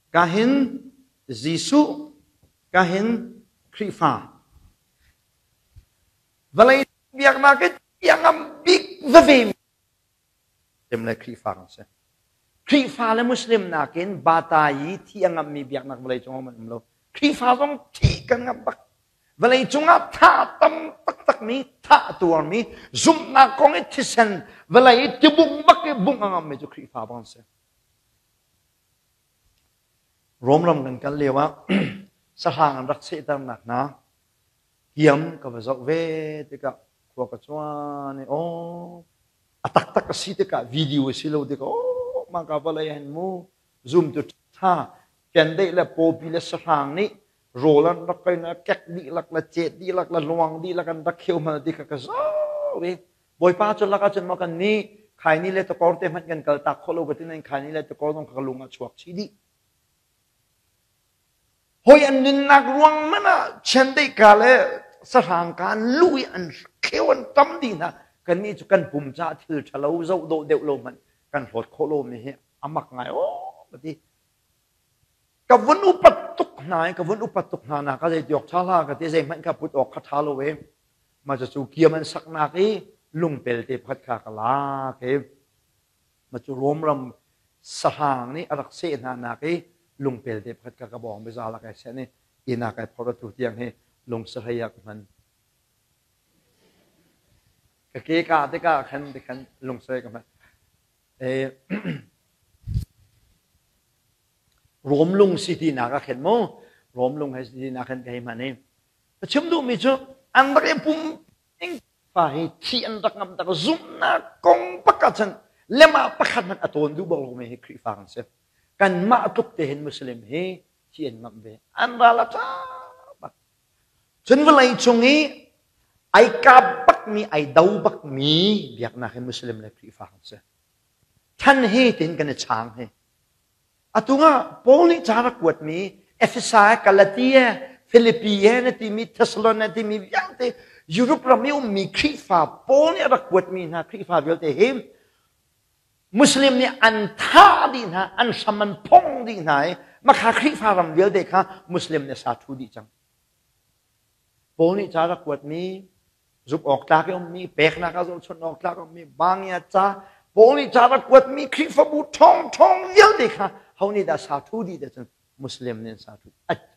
ka hin Jesuh ka hin Khrihfa vawlei biaknak i tiangam bik veve Muslim le Khrihfa kan si. Khrihfa le Muslim nakin bata i thi a ngammi biaknak vawlei cung ah um lo. Khrihfa zong thi kan ngamh bak. Vawlei cungah thah tam taktakmi, thah a tuarmi, zumhnak kong i thisen vawlei i tibung bak i bungh a ngammi cu Khrihfa bang an si. Rom ram kan kal lio ah sahrang an rak sehternak hna kiam ka va zoh ve tikah khua ka cuan i aw a taktak a si tikah video a si lo tikah aw mah ka vawlei hin mu zumtu ṭha chiandeih le pawpi le sahrang nih rawl an rak kai na kek dihlak le cet dihlak le luang dihlak an rak kheu hmal ti kha ka zoh i bawipa cu lakah cun maw kan nih khaini le takor te hmanh kan kal tak khawh lo ka ti nain khaini le takor zong kha ka lung ah chuak chih dih hoi an nunnak ruang man ah chiandeih ka le sahrang ka an lu i an kheu an tam dih hna kan nih cu kan pum caah thil ṭhalo zoh dawh deuh lo hmanh kan hlawt khawh lo mi hi a mak ngai aw ka ti ka vun upat tuk hna i ka vun upat tuk hna na ka zei tiok ṭha hlah ka ti zeihmanh kha put awk kha ṭha lo e mah cu kiam an saknak i lungpel te pakhat kha ka lak i mah cu Rom ram sahrang nih a rak seh hna nak i lungpel te pakhat kha ka bawng biza lak ai sen i inn ah kai phor atu tiang hi lung sahrei ah ka hman ka ke ka tikah khan tikhan lungsarei ka hman Rom lung si tinak ah khin mu Rom lung he si tinak khin ka hei hman i ka chim duhmi cu an rak i pum fa hi thi an rak ngam tak zumhnak kong bak ah cun lemah pakhat hmanh a tawn duh bak lomi hi Khrihfa kan si kanmah tluk te hin Muslim hi thi an ngamh ve an ral a ṭha bak cun vawlei cung i ai kap bak. taktakmi, ai do bakmi biaknak hi Muslim le Khrihfa kan si. Than he tin kan i chang hi. Atu ah Paul nih ca rak kuatmi Efesa, Galatia, Philippi na timi Thessalon na timi vialte Europe ram i ummi Khrihfa Paul nih a rak kuatmi hna Khrihfa vialte hi Muslim nih an thah dih hna, an hram an phong dih hna i makha Khrihfa ram vialte kha Muslim nih sa thu dih cang. Paul nih ca rak kuatmi zumh awk tlak i ummi, peknak ah zohchunh awk tlak ummi, bangia ca, Paul nih ca rak kuatmi Khrihfabu ṭhawngṭhawng vialte kha ho nih dah sa thu dih te cun Muslim nih an sa thu.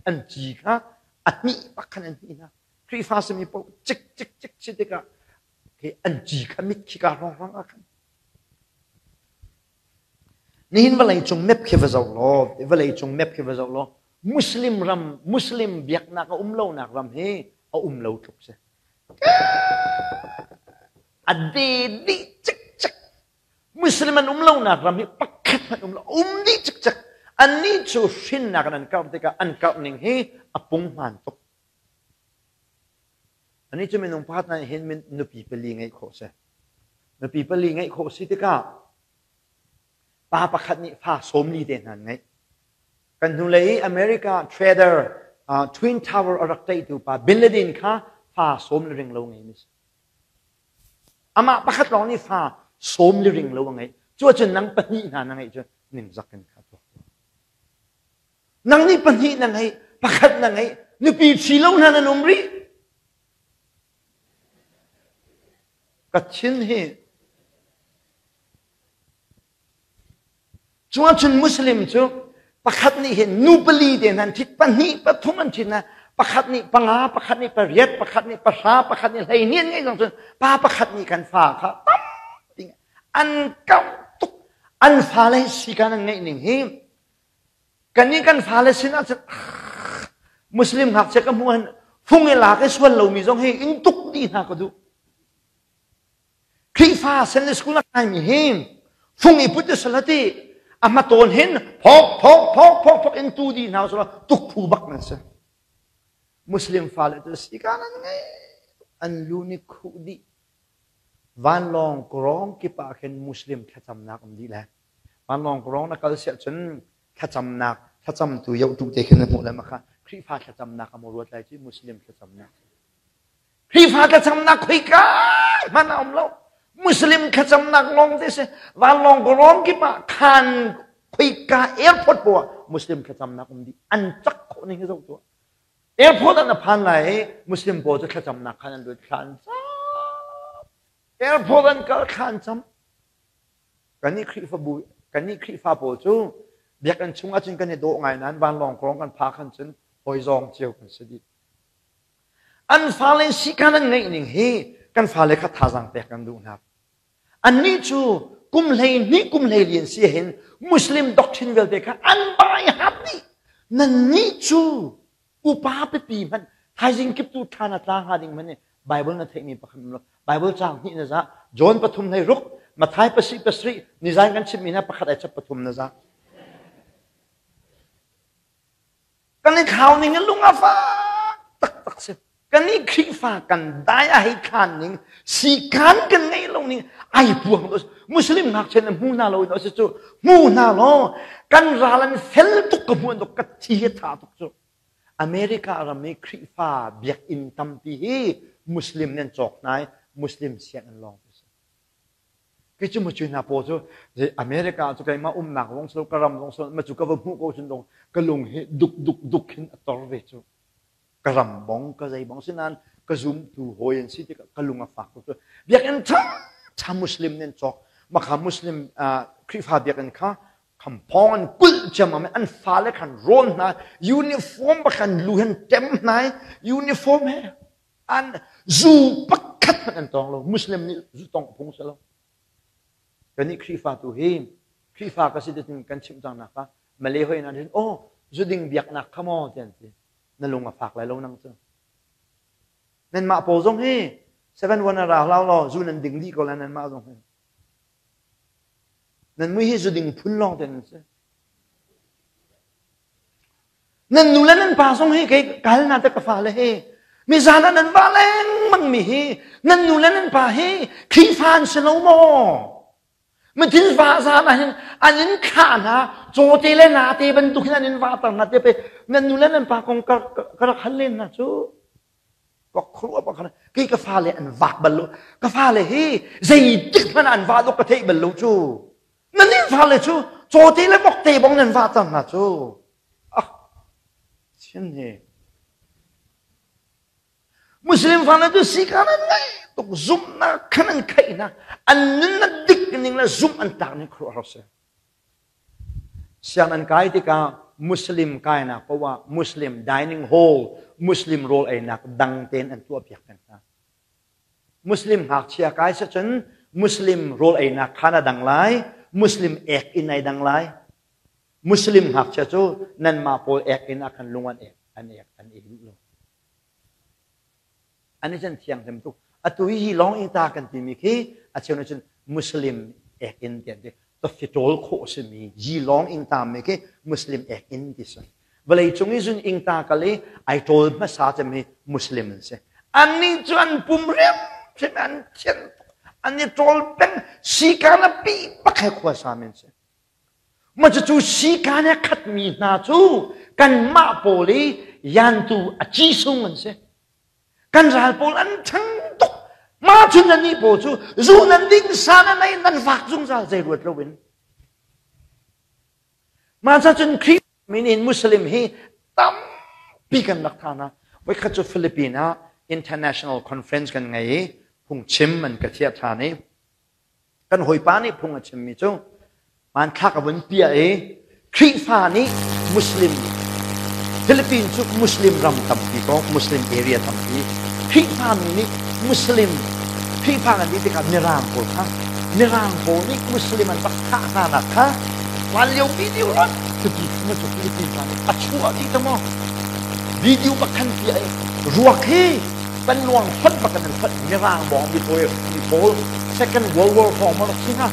An ci kha a hnih bak khan an hnih hna. Khrihfa simi paoh cik cik cik si tikah khi an ci kha mit khi ka hrawnghrang ah khan. Nihin vawlei cung map khi va zoh law, vawlei cung map khi va zoh law, Muslim ram, Muslim biaknak a um lonak ram hi a um lo tluk si. A de dih cikcek. Muslim an um lonak ram hi pakhat hmanh um lo, um dih cikcek. Annih cu hrinnak in an karh tikah an karh ning hi a punghman tuk. Anih cu minung pakhat nan hin nupi pali ngeih khawh si. Nupi pali ngeih khawh si tikah pa pakhat nih fa 40 te hna an ngeih. Kan hnulei i America trader Twin Tower a rak ṭaihtu pa Bin Laden kha fa sawm le ring lo ngeimi si. Amah pakhat lawng nih fa sawm le ring lo a ngeih. Cu ahcun nang pahnih hna na ngeih cu ningzak in kha tuak. Nang nih pahnih na ngeih, pakhat na ngeih, nupi ṭhi lo hna nan um rih. Ka thin hi Cuahcun Muslim cu pakhat nih hin nu pali te hna an ṭhit, pahnih pathum an ṭhit hna, pakhat nih panga, pakhat nih pariat, pakhat nih pahra, pakhat nih 12 an ngeih zong cun pa pakhat nih kan fa kha tampi an kauh tuk. An fale hi sikan an ngeih ning hi kannih kan fale sin ah cun Muslim ngakchia ka hmuh han fung i lak i sual lomi zong hi in tuk dih hna ka duh. Khrihfa Sunday school a kaimi hi fung i put salati a hmatawn hin phok phok phok phok phok in tu di hna sula tuk phu bak nan si. Muslim fale cu si ka nan ngei an lu ni khuh dih vanlawng krawng kip ah khin Muslim thlacamnak um dih le vanlawng krawng na kal siah cun thlacamnak thlacamtu yoh tu te khin na hmuh le ma kha Khrihfa thlacamnak a mo ruat lai ci Muslim thlacamnak Khrihfa thlacamnak khoika hmanh a um lo. Muslim thlacamnak lawng te si. Vanlawng kawrawng kip ah khan khoika airport poah Muslim thlacamnak um dih. An cak khawh ning hi zoh tuah. Airport an a phan lai i Muslim pawl cu thlacamnak khan an lut thla an cam. Airport an kal thla an cam. Kannih Khrihfabu kannih Khrihfa pawl cu biakinn chung ahcun kan i dawh ngai nain vanlawng kawrawng kan phak khan cun hawi zawng cio kan si dih. An fale sikan an ngeih ning hi kan fale kha thazaang pek kan duh hna. Annih cu kum 12 kum 14 si hin Muslim doctrine vialte kha an bai hap dih. Nannih cu upa pipi hmanh thaizing kip tu ṭha na tla hnga ding hmanh nih Bible na theihmi pakhat um lo. Bible caang hnih na zah. John pathum hlei ruk, Matthai pasih pasarih, nizan kan chimmi hna pakhat ai chap pathum na zah. Kan i thlau ning in lung a fak taktak si. Kan i Khrihfa kan dai a hei khan ning, sikan kan ngeih lo ning ai puang lo. Muslim ngakchia na hmu hna lo in si cu hmu hna law kan ral an fel tuk ka hmu tuk ka thi a tha tuk cu. America ram i Khrihfa biakinn tampi hi Muslim nih an cawk hna i Muslim sianginn lawng ti si. Kei cu macu hna pawl cu America cu keimah umnak zong si lo ka ram zong si lo ma cu ka va hmuh ko cun dong ka lung hi duk duk duk hin a tor ve cu. Ka ram bong ka zei bong si nain ka zumtu hawi an si tikah ka lung a fak tuk cu. Biakinn ṭha ṭha Muslim nih an cawk. Makha Muslim Khrihfa biakinn kha khamphawng an kulh ciammam i an fale khan rawn hna uniform bakhan lu hen ṭem hna i uniform he An zu pakhat hmanh an tawng lo. Muslim nih zu tawngh phung si lo. Kannih Khrihfa tu hi Khrihfa ka si tiin kan chimh cang nak kha Malay hoi na din oh zu ding biaknak kha maw ti an ti. Na lung a fak lai lo nang cu. Nanmah pawl zong hi 7-1 a ra hlau law zu nan ding dih ko lai nanmah zong hi. Nan mui hi zu ding phun lawng te nan si. Nan nu le nan pa zong hi kei kal na te ka fale hi mizan ah nan va lengmang. ummi hi nan nu le nan pa hi Khrihfa an si lo maw? Mithin va zan ah hin an in thlah hna cawte le nate bantuk hin an in vahter hna te pe nan nu le nan pa kong ka rak hal len hna cu ka khuaruah bak kei ka fale an vak bal lo ka fale hi zeitik hmanh an vah dok ka theih bal lo cu nan in fale cu cawte le vokte bong nan vahter hna cu ah chin hi Muslim fale cu sikan an ngei tuk zumhnak khan an khaih hna an nunnak dik ning le zumh an tlak ning khuaruahhar si siang an kai tikah Muslim kainak paoh ah Muslim dining hall Muslim rawl einak dang tein an tuah piak peng hna Muslim ngakchia kai si cun Muslim rawl einak khan a dang lai Muslim ek inn ai dang lai Muslim ngakchia cu nanmah pawl ek inn ah khan lung an ek an ek an ei duh lo An i cun thianghlim tuk. Atu hi lawng in ta kan timi khi a cheu nih cun Muslim ek in ti an ti. Tawfi ṭawl khawh a simi yi lawng ing ta mi khi Muslim ek in ti si. Vawlei cung i zun ing ta kal i ai ṭawl hmasa cem hi Muslim an si. Annih cu an pum hrimhrim an thian tuk. An i ṭawl peng. Sikan a pi bak he khua sami an si. Mah cucu sikan he khatmi hna cu kanmah pawl i yantu a ci sung an si. Kan ral pawl an ṭhang tuk. Mah cun nannih pawl cu zu nan ding, sa nan ei, nan vak zungzal zei ruat loin. Mah ca cun Khrih min in Muslim hi tampi kan rak tha hna. Voikhat cu Philippines ah international conference kan ngei i phungchim an ka thiah ṭhan i Kan hawipa nih phung a chimmi cu hmanthlak a vun piah i Khrihfa nih Muslim Philippines cu Muslim ram tampi ko Muslim area tampi Khrihfa mi nih Muslim Khrihfa kan ti tikah Mirang pawl kha Mirang pawl nih Muslim an rak thah hna nak kha hlan lio video rat cuti na cu Philippines pa nih a chuah dih ta maw video bak khan piah i ruak hi panluang fonh bak in an fonh mirang bawng mi pawl mi pawl Second World War hrawng ma rak si hnga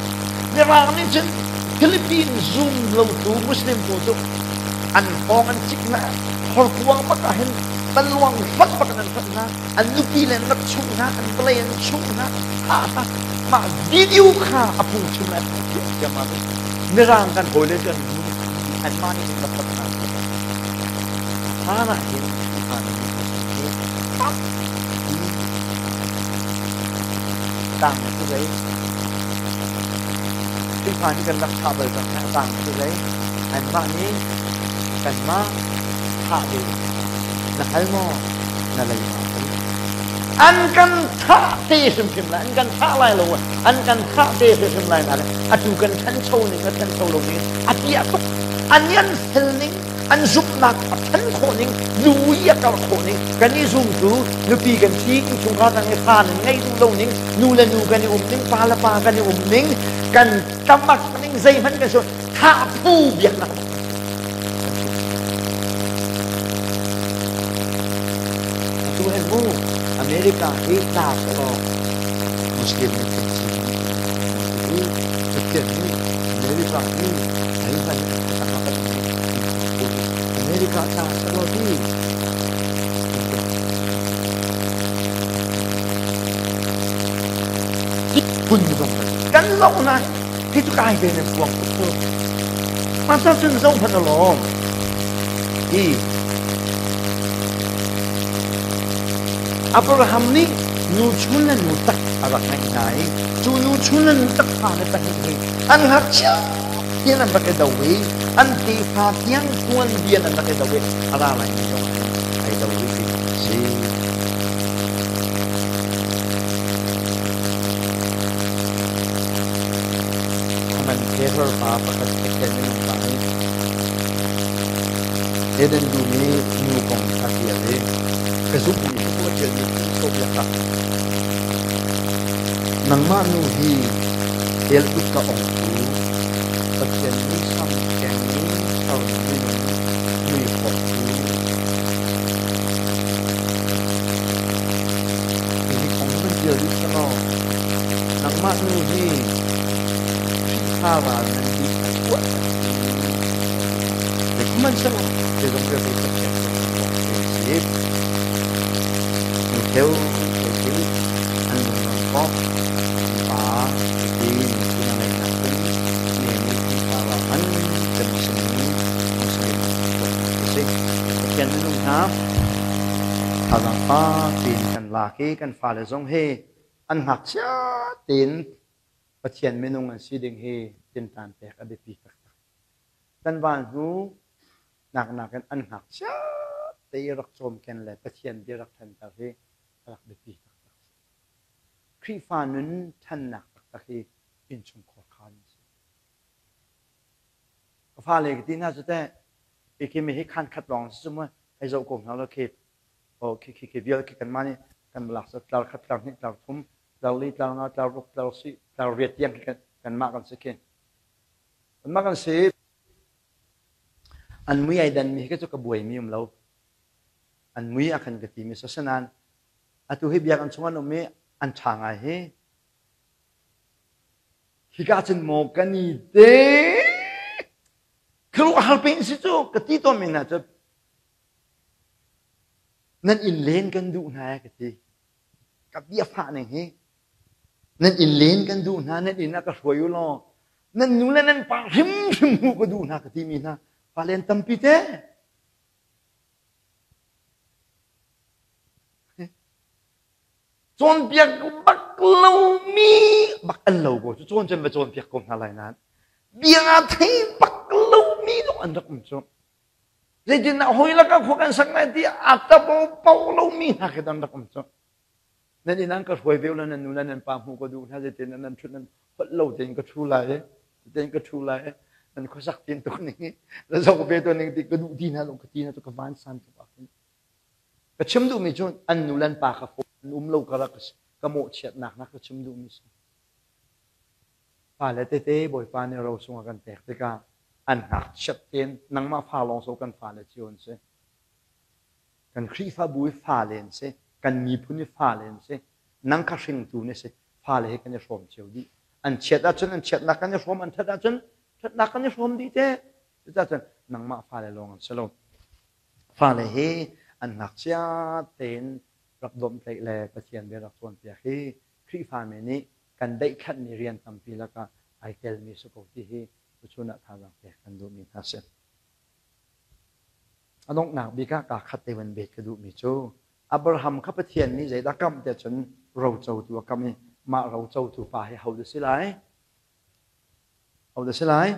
mirang nih cun Philippines zum lotu Muslim pawl cu an hawng an cik hna horkuang bak ah hin panluang fonh bak in an fonh hna an nupi le an rak chuh hna an vawlei an chuh hna ha ha mah video kha a phung chim an thiam thiam ah mirang kan hawi le cu an anmah nih an rak fonh hna hlan ah hin Tang cu zei? Khrihfa nih kan rak thah bal cang hna. Tang cu zei? Anmah nih kanmah thah ve na hngal maw? Na lei ma An kan thah te hrimhrim lai. An kan thah lai lo. An kan thah te hrimhrim lai na atu kan ṭhancho ning a ṭhancho lo ning a piah tuk. An an fel ning an zumhnak a ṭhan khawh ning nu i a karh khawh ning kan i zum cu nupi kan thi innchungkhar kan i fa nan ngeih duh lo ning nu le nu kan i um ning pa le pa kan i um ning kan tamak ning zeihmanh kan si thah phu biaknak atu hen mu America hi tla selaw Muslim nan kan si Pathian nih America hi zeihmanh America ta selaw ti phun zong kan zoh na hi cu kai ve nan puang tuk cu masa cun zoh hmanh alawm hi Abraham nih nu chun le nu tak a rak ngeih hna i cu nu chun le nu tak fale pahnih hi an ngakchia tiang an rak i do i an tefa tiang tuanbia an rak i do i a ra laimi zong ai do rih ti si. Commentator pa pakhat Eken minung pa nih Eden dum i nu kong a tial i ka zumhmi cu a tialmi cu biakak Nangmah nu hi el kut ka ongtu Pathian muisam keng in sermi minung muihawktu Hihi kong van tial rih selaw nangmah nu hi Khrihfa ral ngan bik a chuahtertu Sihmanhsehlaw zeizong vialte Pathian kut a si. Nu theu theu thil. Thazaang fakpi in kan lak i kan fale zong hi an ngakchia tein Pathian minung an si ding hi tinṭan pek a biapi taktak. Kan val hnu naknak in an ngakchia te i rak cawmken le Pathian bia rak ṭhanter hi a rak biapi taktak. Khrihfa nun ṭhannak taktak hi innchungkhar khan a si. Ka fale ka ti hna cu teh, khi mi hi khan khat lawng si cu mu, hei zoh ko hna law khi, oh khi khi khi vial khi kanmah nih kan lak cu tlar khat, tlar hnih, tlar thum, tlar li, tlar nga, tlar ruk, tlar si, tlar riat tiang khi kanmah kan si khi. Kanmah kan si. An mui ai dan mi hi cu ka buai mi um lo. An mui a kan ka ti mi sasanain atu hi biakinn chung an um i an ṭha ngai hi. Hika cun maw kan i te khuaruahhar pe si cu ka ti tawnmi hna cu nan inn len kan duh hna ka ti. Ka bia fah ning hi nan inn len kan duh hna nan inn ah ka hruai u law nan nu le nan pa hrimhrim hmuh ka duh hna ka timi hna pa len tampi te. Cawnpiak bak lomi bak an lo ko cu cawn cun va cawnpiak ko hna lai nain bia thei bak lomi zong an rak um cu. Zeitindah hawi lakah khua kan sak lai ti a tabo po lomi hna khi an rak um cu. Nan inn an ka hruai ve u nan nu le nan pa hmuh ka duh hna zeitin nan ṭhut nan holh lo tein ka ṭhu lai tein ka ṭhu lai nan khuasak tin tuk ning i na zoh ve to ning ti ka duh ti hna lo ka ti hna cu ka van san tuk ah khin Ka chim duhmi cu an nu le an pa kha an um lo karah ka mawhchiatnak na ka chim duhmi si. Fale tete Bawipa nih ro sung a kan pek tikah an ngakchiat tein nangmah fa lawng so kan fale cio an si. Kan Khrihfabu i fale an si. Kan miphun i fale an si. Nang kha hringtu na si. Fale he kan i hrawm cio dih. An chiat ahcun an chiatnak kan i hrawm, an ṭhat ahcun ṭhatnak kan i hrawm dih te. Cucaah cun nangmah fale lawng an si lo. Fale hi an ngakchia tein rak dawmhtlaih le Pathian bia rak cawnpiak hi Khrihfami nih kan daihkhanhmi rian tampi lakah ai telmi si ko ti hi tuchun ah thazaang pek kan duhmi hna si. A donghnak bik ah kaa khat te van bet ka duhmi cu Abraham kha Pathian nih zeidah kamh tiah cun rocotu a kamh i mah rocotu pa hi hodah si lai? Hodah si lai?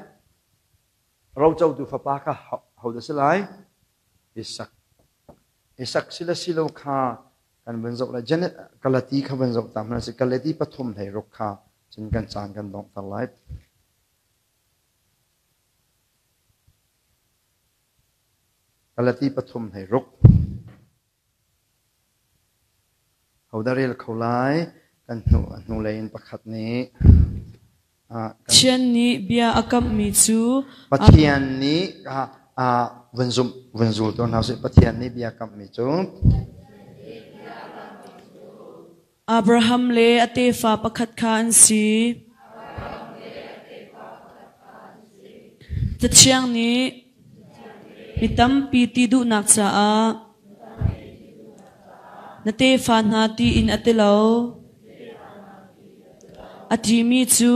Rocotu fapa kha hodah si lai? Isak. Isak si le si lo kha kan vun zoh lai. Galati kha vun zoh ta hmanh si. Galati 3 16 kha cun kan caan kan donghter lai. Galati 3 16. Hodah rel kho lai? Kan hnu hnulei in pakhat nih Pathian nih bia a kamhmi cu Pathian nih vun zumh vun zul tuah hna usih. Pathian nih bia kamhmi cu Abraham le a tefa pakhat kha an si. Cathiang nih mi tampi ti duhnak caah na tefa hna tiin a ti lo. A timi cu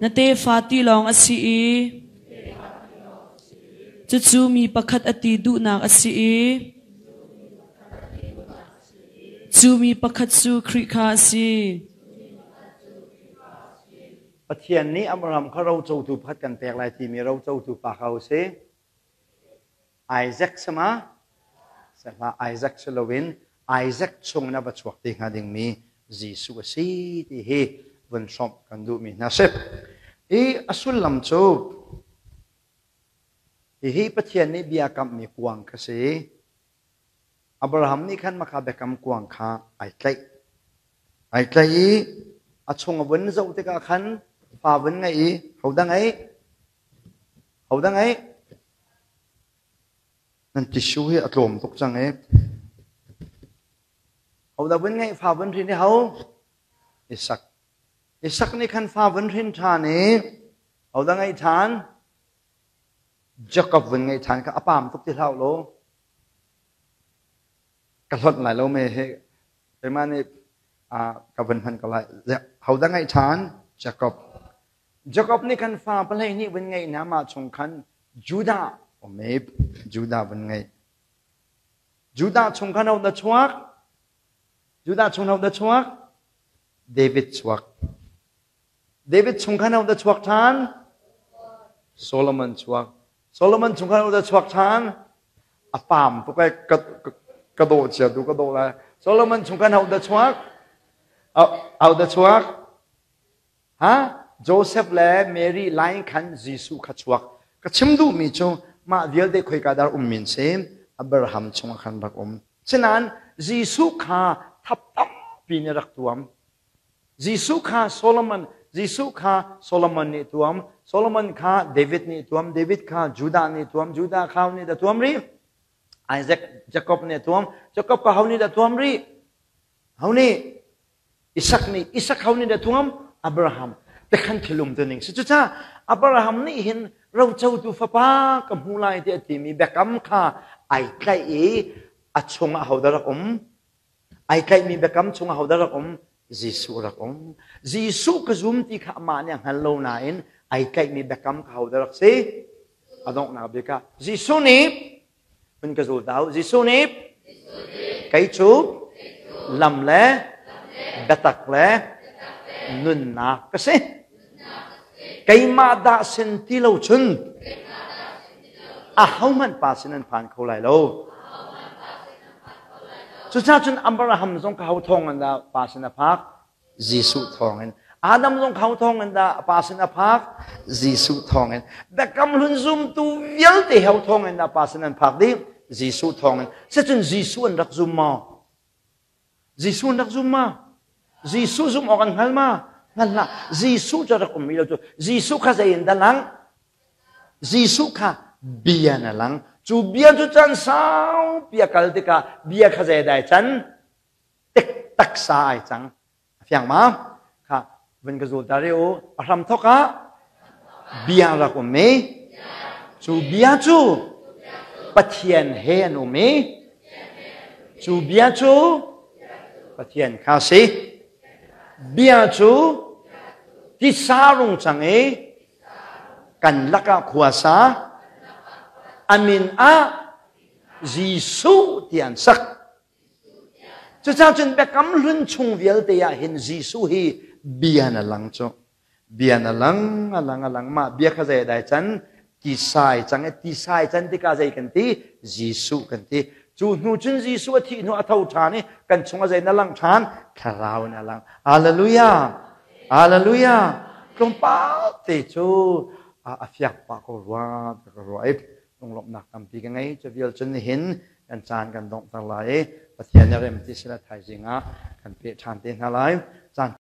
na tefa ti lawng a si i cucu mi pakhat a ti duhnak a si i Cu mi pakhat cu Khrih kha a si. Pathian nih Abraham kha rocotu pakhat kan pek lai timi rocotu pa kha a si. Isaac sama sehla Isaac si loin Isaac chung in a va chuak te hnga dingmi Jesuh a si ti hi vun hrawmh kan duhmi hna si. I a sullam cu hihi Pathian nih bia kamhmi kuang kha si. Abraham nih khan maka biakam kuang kha ai tlaih. Ai tlaih i a chung a vun zoh tikah khan fa vun ngeih i hodah ngeih? Hodah ngeih? Nan tissue hi a tlawm tuk cang i. Hodah vun ngeih fa vun hrin i ho? Isak. Isak nih khan fa vun hrin ṭhan i hodah ngeih ṭhan? Jakob vun ngeih ṭhan kha a paam tuk ti hlah u law. Ka hlonh lai lo me he keimah nih ka vun hman ko lai. Hodah ngeih ṭhan? Jakob. Jakob nih khan fa 12 vun ngeih hna mah chung khan Judah um i Judah vun ngeih. Judah chung khan ho dah chuak? Judah chung ho dah chuak? David chuak. David chung khan ho dah chuak ṭhan? Solomon chuak. Solomon chung khan ho dah chuak ṭhan? A pam tuk ai ka dawh cia tu ka dawh lai. Solomon chung khan ho dah chuak? Ho dah chuak? Ha? Joseph le Mary line khan Jesuh kha chuak. Ka chim duhmi cu mah vialte khoika dah um min si Abraham chungah khan rak um. Sinain Jesuh kha thap tampi nih rak tuam. Jesuh kha Solomon, Jesuh kha Solomon nih tuam, Solomon kha David nih tuam, David kha Judah nih tuam, Judah kha nih dah tuam rih? Isaac, Jacob nih tuam, Jacob kha ho nih dah tuam rih? Ho nih? Isak nih, Isak ho nih dah tuam? Abraham. Tekhan thil um tu ning si. Cucaah Abraham nih hin rocotu fapa ka hmu lai ti a timi biakam kha ai tlaih i a chungah ho dah rak um? Ai tlaihmi biakam chungah ho dah rak um? Jesuh rak um. Jesuh ka zum ti kha amah nih a hngal lo nain ai tlaihmi biakam kha ho dah rak si? A donghnak bik ah Jesuh nih hun ka zul ta u. Jesuh nih kei cu lam le biatak le nunnak ka si. Keimah dah sin ti lo cun ahohmanh pa sin an phan kho lai lo. Cucaah cun Abraham zong ka ho thawng in dah pa sin a phak? Jesuh thawng in. Adam zong ka ho thawng in dah pa sin a phak? Jesuh thawng in. Biakam hlun zumtu vialte ho thawng in dah pa sin an phak dih? Jesuh thawng in. Sicun Jesuh an rak zum maw? Jesuh an rak zum ma? Jesuh zum awk an hngal ma? Hngal hlah. Jesuh cu rak um mi lo cu. Jesuh kha zei in dah lang? Jesuh kha bia na lang. Cu bia cu caan saupi a kal tikah bia kha zei dai can? Tik taksa ai cang. A fiang ma? Kha vun ka zul ta re u. A hram thok ah bia rak um i cu bia cu Pathian he an um i cu bia cu Pathian kha si. Bia cu tisa rung cang i kan lakah khuasa a min ah Jesuh ti an sak. Cucaah cun biakam hlun chung vialte ah hin Jesuh hi bia na lang cu. Bia na lang, a lang, a lang. Mah bia kha zei dai can? Tisai cang i tisai can tikah zei kan ti? Jesuh kan ti. Cu hnu cun Jesuh a thih hnu a tho ṭhan i kan chung a zei na lang ṭhan? Thlarau in a lang. Hallelujah! Hallelujah! Tlawmpal te cu a fiak pah ko rua ka ruah i lunglawmhnak tampi ka ngei. Cu vial cun nihin kan caan kan donghter lai i Pathian nih rem ti sila thaizing ah kan peh ṭhan te hna lai. Caan.